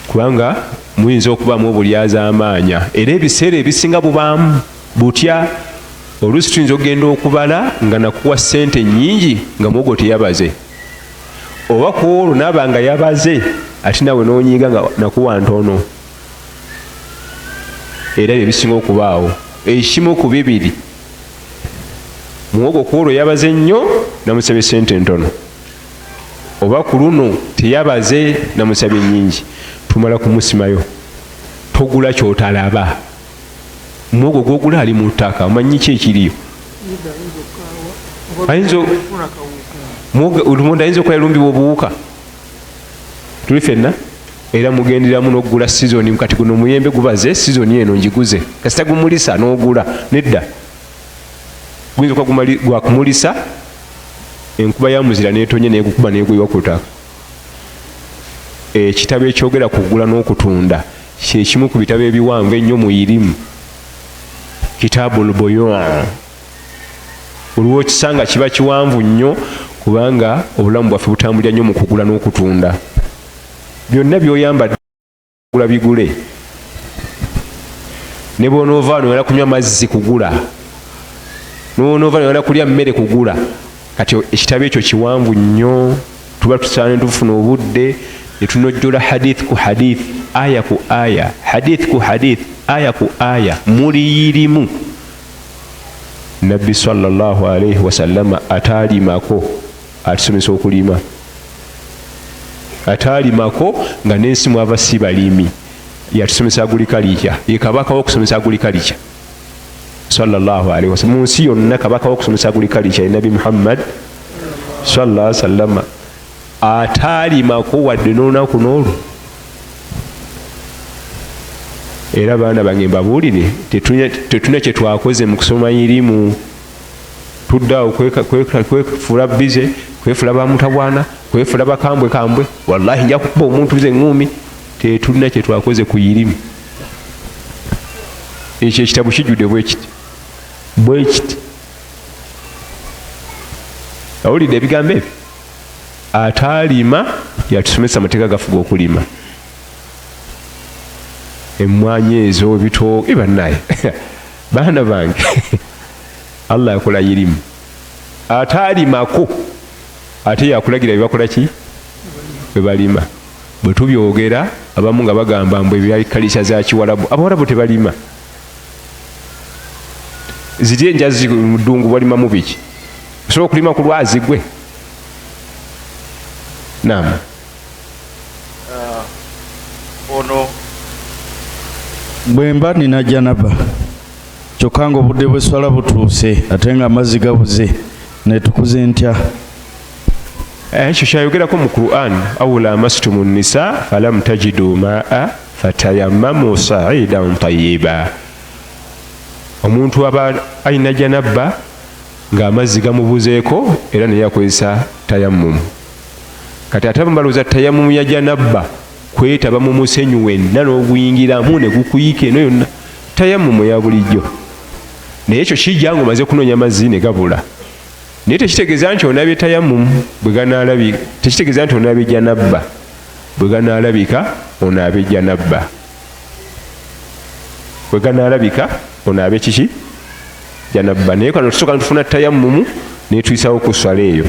kubanga muyinza okubaamu obulyazaamaanya. Era ebiseera ebisinga bubaamu butya? Oluusi tuyinza okugenda okubala nga nakuwa ssente nnyingi nga muwogo teyabaze, oba ku olwo naaba nga yabaze, ate nawe n'onyiiga nga nakuwa ntono. Era ebyo bisinga okubaawo ekimu ku bibiri: muwogo ku olwo yabaze nnyo, namusabye sente ntono, oba ku luno teyabaze, namusabye nnyingi. Tumala kumusimayo. Togula kyotalaba. Muwogo gwogula ali mu ttaka, omanyi ki ekiriyo? Lumonde ayinza okuba yalumbibwa obuwuka. Tuli fenna era mugenderamu n'okugula sizoni. Kati guno omuyembe gubaze sizoni eno, njiguze, kasita gumulisa n'ogula. Nedda, guyinza okuba gwakumulisa, enkuba ya muzira netonye negukuba neguyiwa ku ttaka. Ekitabo ekyogera kugula n'okutunda kyekimu ku bitabo ebiwanvu ennyo mu irimu, Kitabul Buyu. Olwo okisanga kiba kiwanvu nnyo, kubanga obulamu bwaffe butambulira nnyo mu kugula n'okutunda. Byonna byoyambadde gula bigule, ne bwonoova wano wena kunywa mazzi kugula, nonoova wena kulya mmere kugula. Kati ekitabo ekyo kiwanvu nnyo, tuba tusaana tufuna obudde netunojjola hadith ku hadith, aya ku aya, hadith ku hadith, aya ku aya. Muliyirimu Nabbi sallallahu alaihi wasallama ataalimako atusomesa okulima, ataalimako nga n'ensi mwava si balimi, yatusomesa agriculture. Ye kabaka wokusomesa agriculture sallallahu alaihi wasallam. Mu nsi yonna kabaka wokusomesa agriculture ye Nabi Muhammad sallallahu alaihi wasallama. Ataalimako wadde n'olunaku n'olwo. Era baana bange mbabuulire, tetulina kye twakoze mu kusoma irimu. Tudde awo kwefuula bize, kwefuula bamutabwana, kwefuula bakambwe kambwe, wallahi nja kukuba omuntu nze ŋŋuumi. Tetulina kye twakoze ku irimu. Ekyo ekitabo kijjudde bwe kiti bwe kiti. Awulidde ebigambo ebyo? Ataalima yatusomesa amateeka gafuga okulima emmwanyi ezo, ebitooke. Bannaye, baana bange, Allah yakola irimu. Ataalimako ate yakulagira byebakola ki bwe balima. Bwe tubyogera abamu nga bagamba mbu ebyakalisa za Kiwalabu, Abawalabu tebalima. Ziri enjazi mu ddungu balimamu biki? Osobola okulima ku lwazi gwe? Naam. Ono, bwe mba nina janaba kyokka nga obudde bw'esswala butuuse ate nga amazzi gabuze, netukuze ntya? Ekyo kyayogerako mu Quran, aw lamastumu nisa falam tajidu maa fatayammamu saidan tayiba. Omuntu aba alina janabba ng'amazzi gamubuzeeko, era naye akozesa tayammumu. Kati ate abamu balowooza tayammumu ya janabba kwetaba mu musenyu wenna n'oguyingiramu ne gukuyiika eno yonna. Tayammumu ya bulijjo, naye ekyo kijja ng'omaze kunoonya mazzi ne gabula. Naye tekitegeeza nti onaabye tayammumu bwe ganaalabika, tekitegeeza nti onaabye janabba bwe ganaalabika. Onaabe janabba bwe ganaalabika, onaabe kiki? Janabba. Naye kano tusooka netufuna tayammumu netuyisawo ku swala eyo,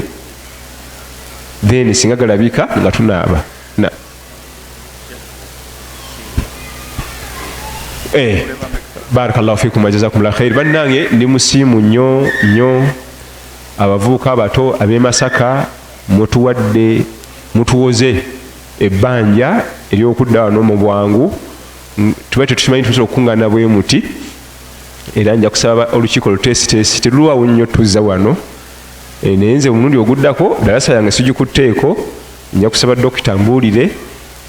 then singa galabika nga tunaaba na barakallahu fikum wajazakumullah khair. Bannange, ndi musiimu nnyo nnyo. Abavubuka abato ab'e Masaka mutuwadde, mutuwoze ebbanja eryokudda wano mu bwangu. Tuba tetukimanyi tusobola okukuŋŋaana bwe muti. Era nja kusaba olukiiko luteesiteesi, terulwawo nnyo tuzza wano. Naye nze omulundi oguddako dalasa yange sigikutteeko. Nja kusaba dokita mbuulire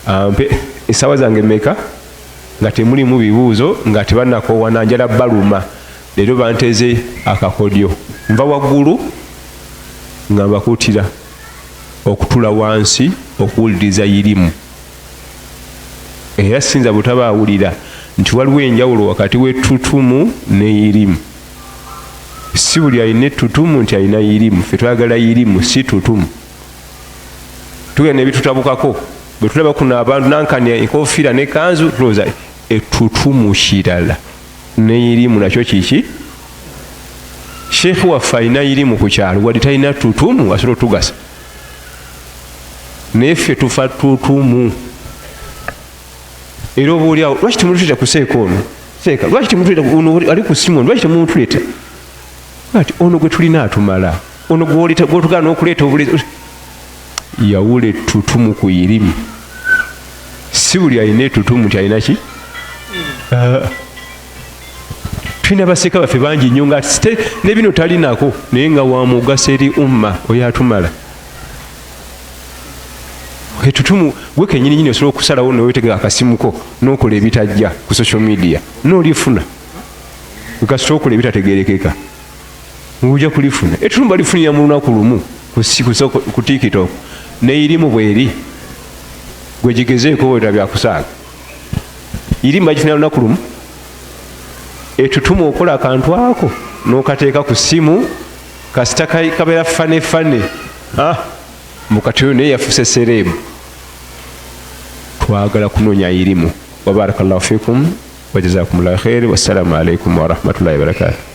ampe essaawa zange mmeka nga temulimu bibuuzo, nga tebannakoowa njala baluma. Leero banteze akakodyo, nva waggulu nga mbakuutira okutula wansi okuwuliriza irimu. Era sinza butaba awulira nti waliwo enjawulo wakati w'ettutumu ne irimu. Si buli alina ettutumu nti alina irimu. Ffe twagala irimu, si tutumu. Tugenda nebitutabukako bwe tulaba kuno abantu nankani enkofiira ne kanzu, tulowooza ettutumu kirala ne irimu nakyo kiki. Sheekh waffe alina irimu ku kyalo, wadde talina ttutumu asobola otugasa, naye ffe tufa ttutumu. Era oba oliawo, lwaki temutuleeta ku seeka ono? Seeka lwaki temutuleeta ono ali ku simu? Lwaki temutuleeta ati ono gwe tulina atumala, ono gwotugana n'okuleeta obulezi? Yawula ettutumu ku irimu. Si buli alina ettutumu nti alina ki. Tulina baseeka baffe bangi nnyo nga ne bino talinako, naye nga wamugaso eri umma. Oyo atumala. Etutumu gwe kenyini nyini osobola okusalawo nowetegeka akasimuko nokola ebitajja ku social media nolifuna. Kasita okola ebitategerekeka ojja kulifuna. Etutumu balifunira mu lunaku lumu ku TikTok. Neirimu bweri gwe gigezeeko weta byakusaaga. Irimu bagifunira lunaku lumu. Etutumu okola akantu ako nokateeka ku simu, kasita kabeera funny funny, mukati oyo naye yafuse celeb. Twagala kunoonya irimu. Wabarakallahu fikum wajazakumullahu khair, wassalamu alaikum warahmatullahi wabarakatuh.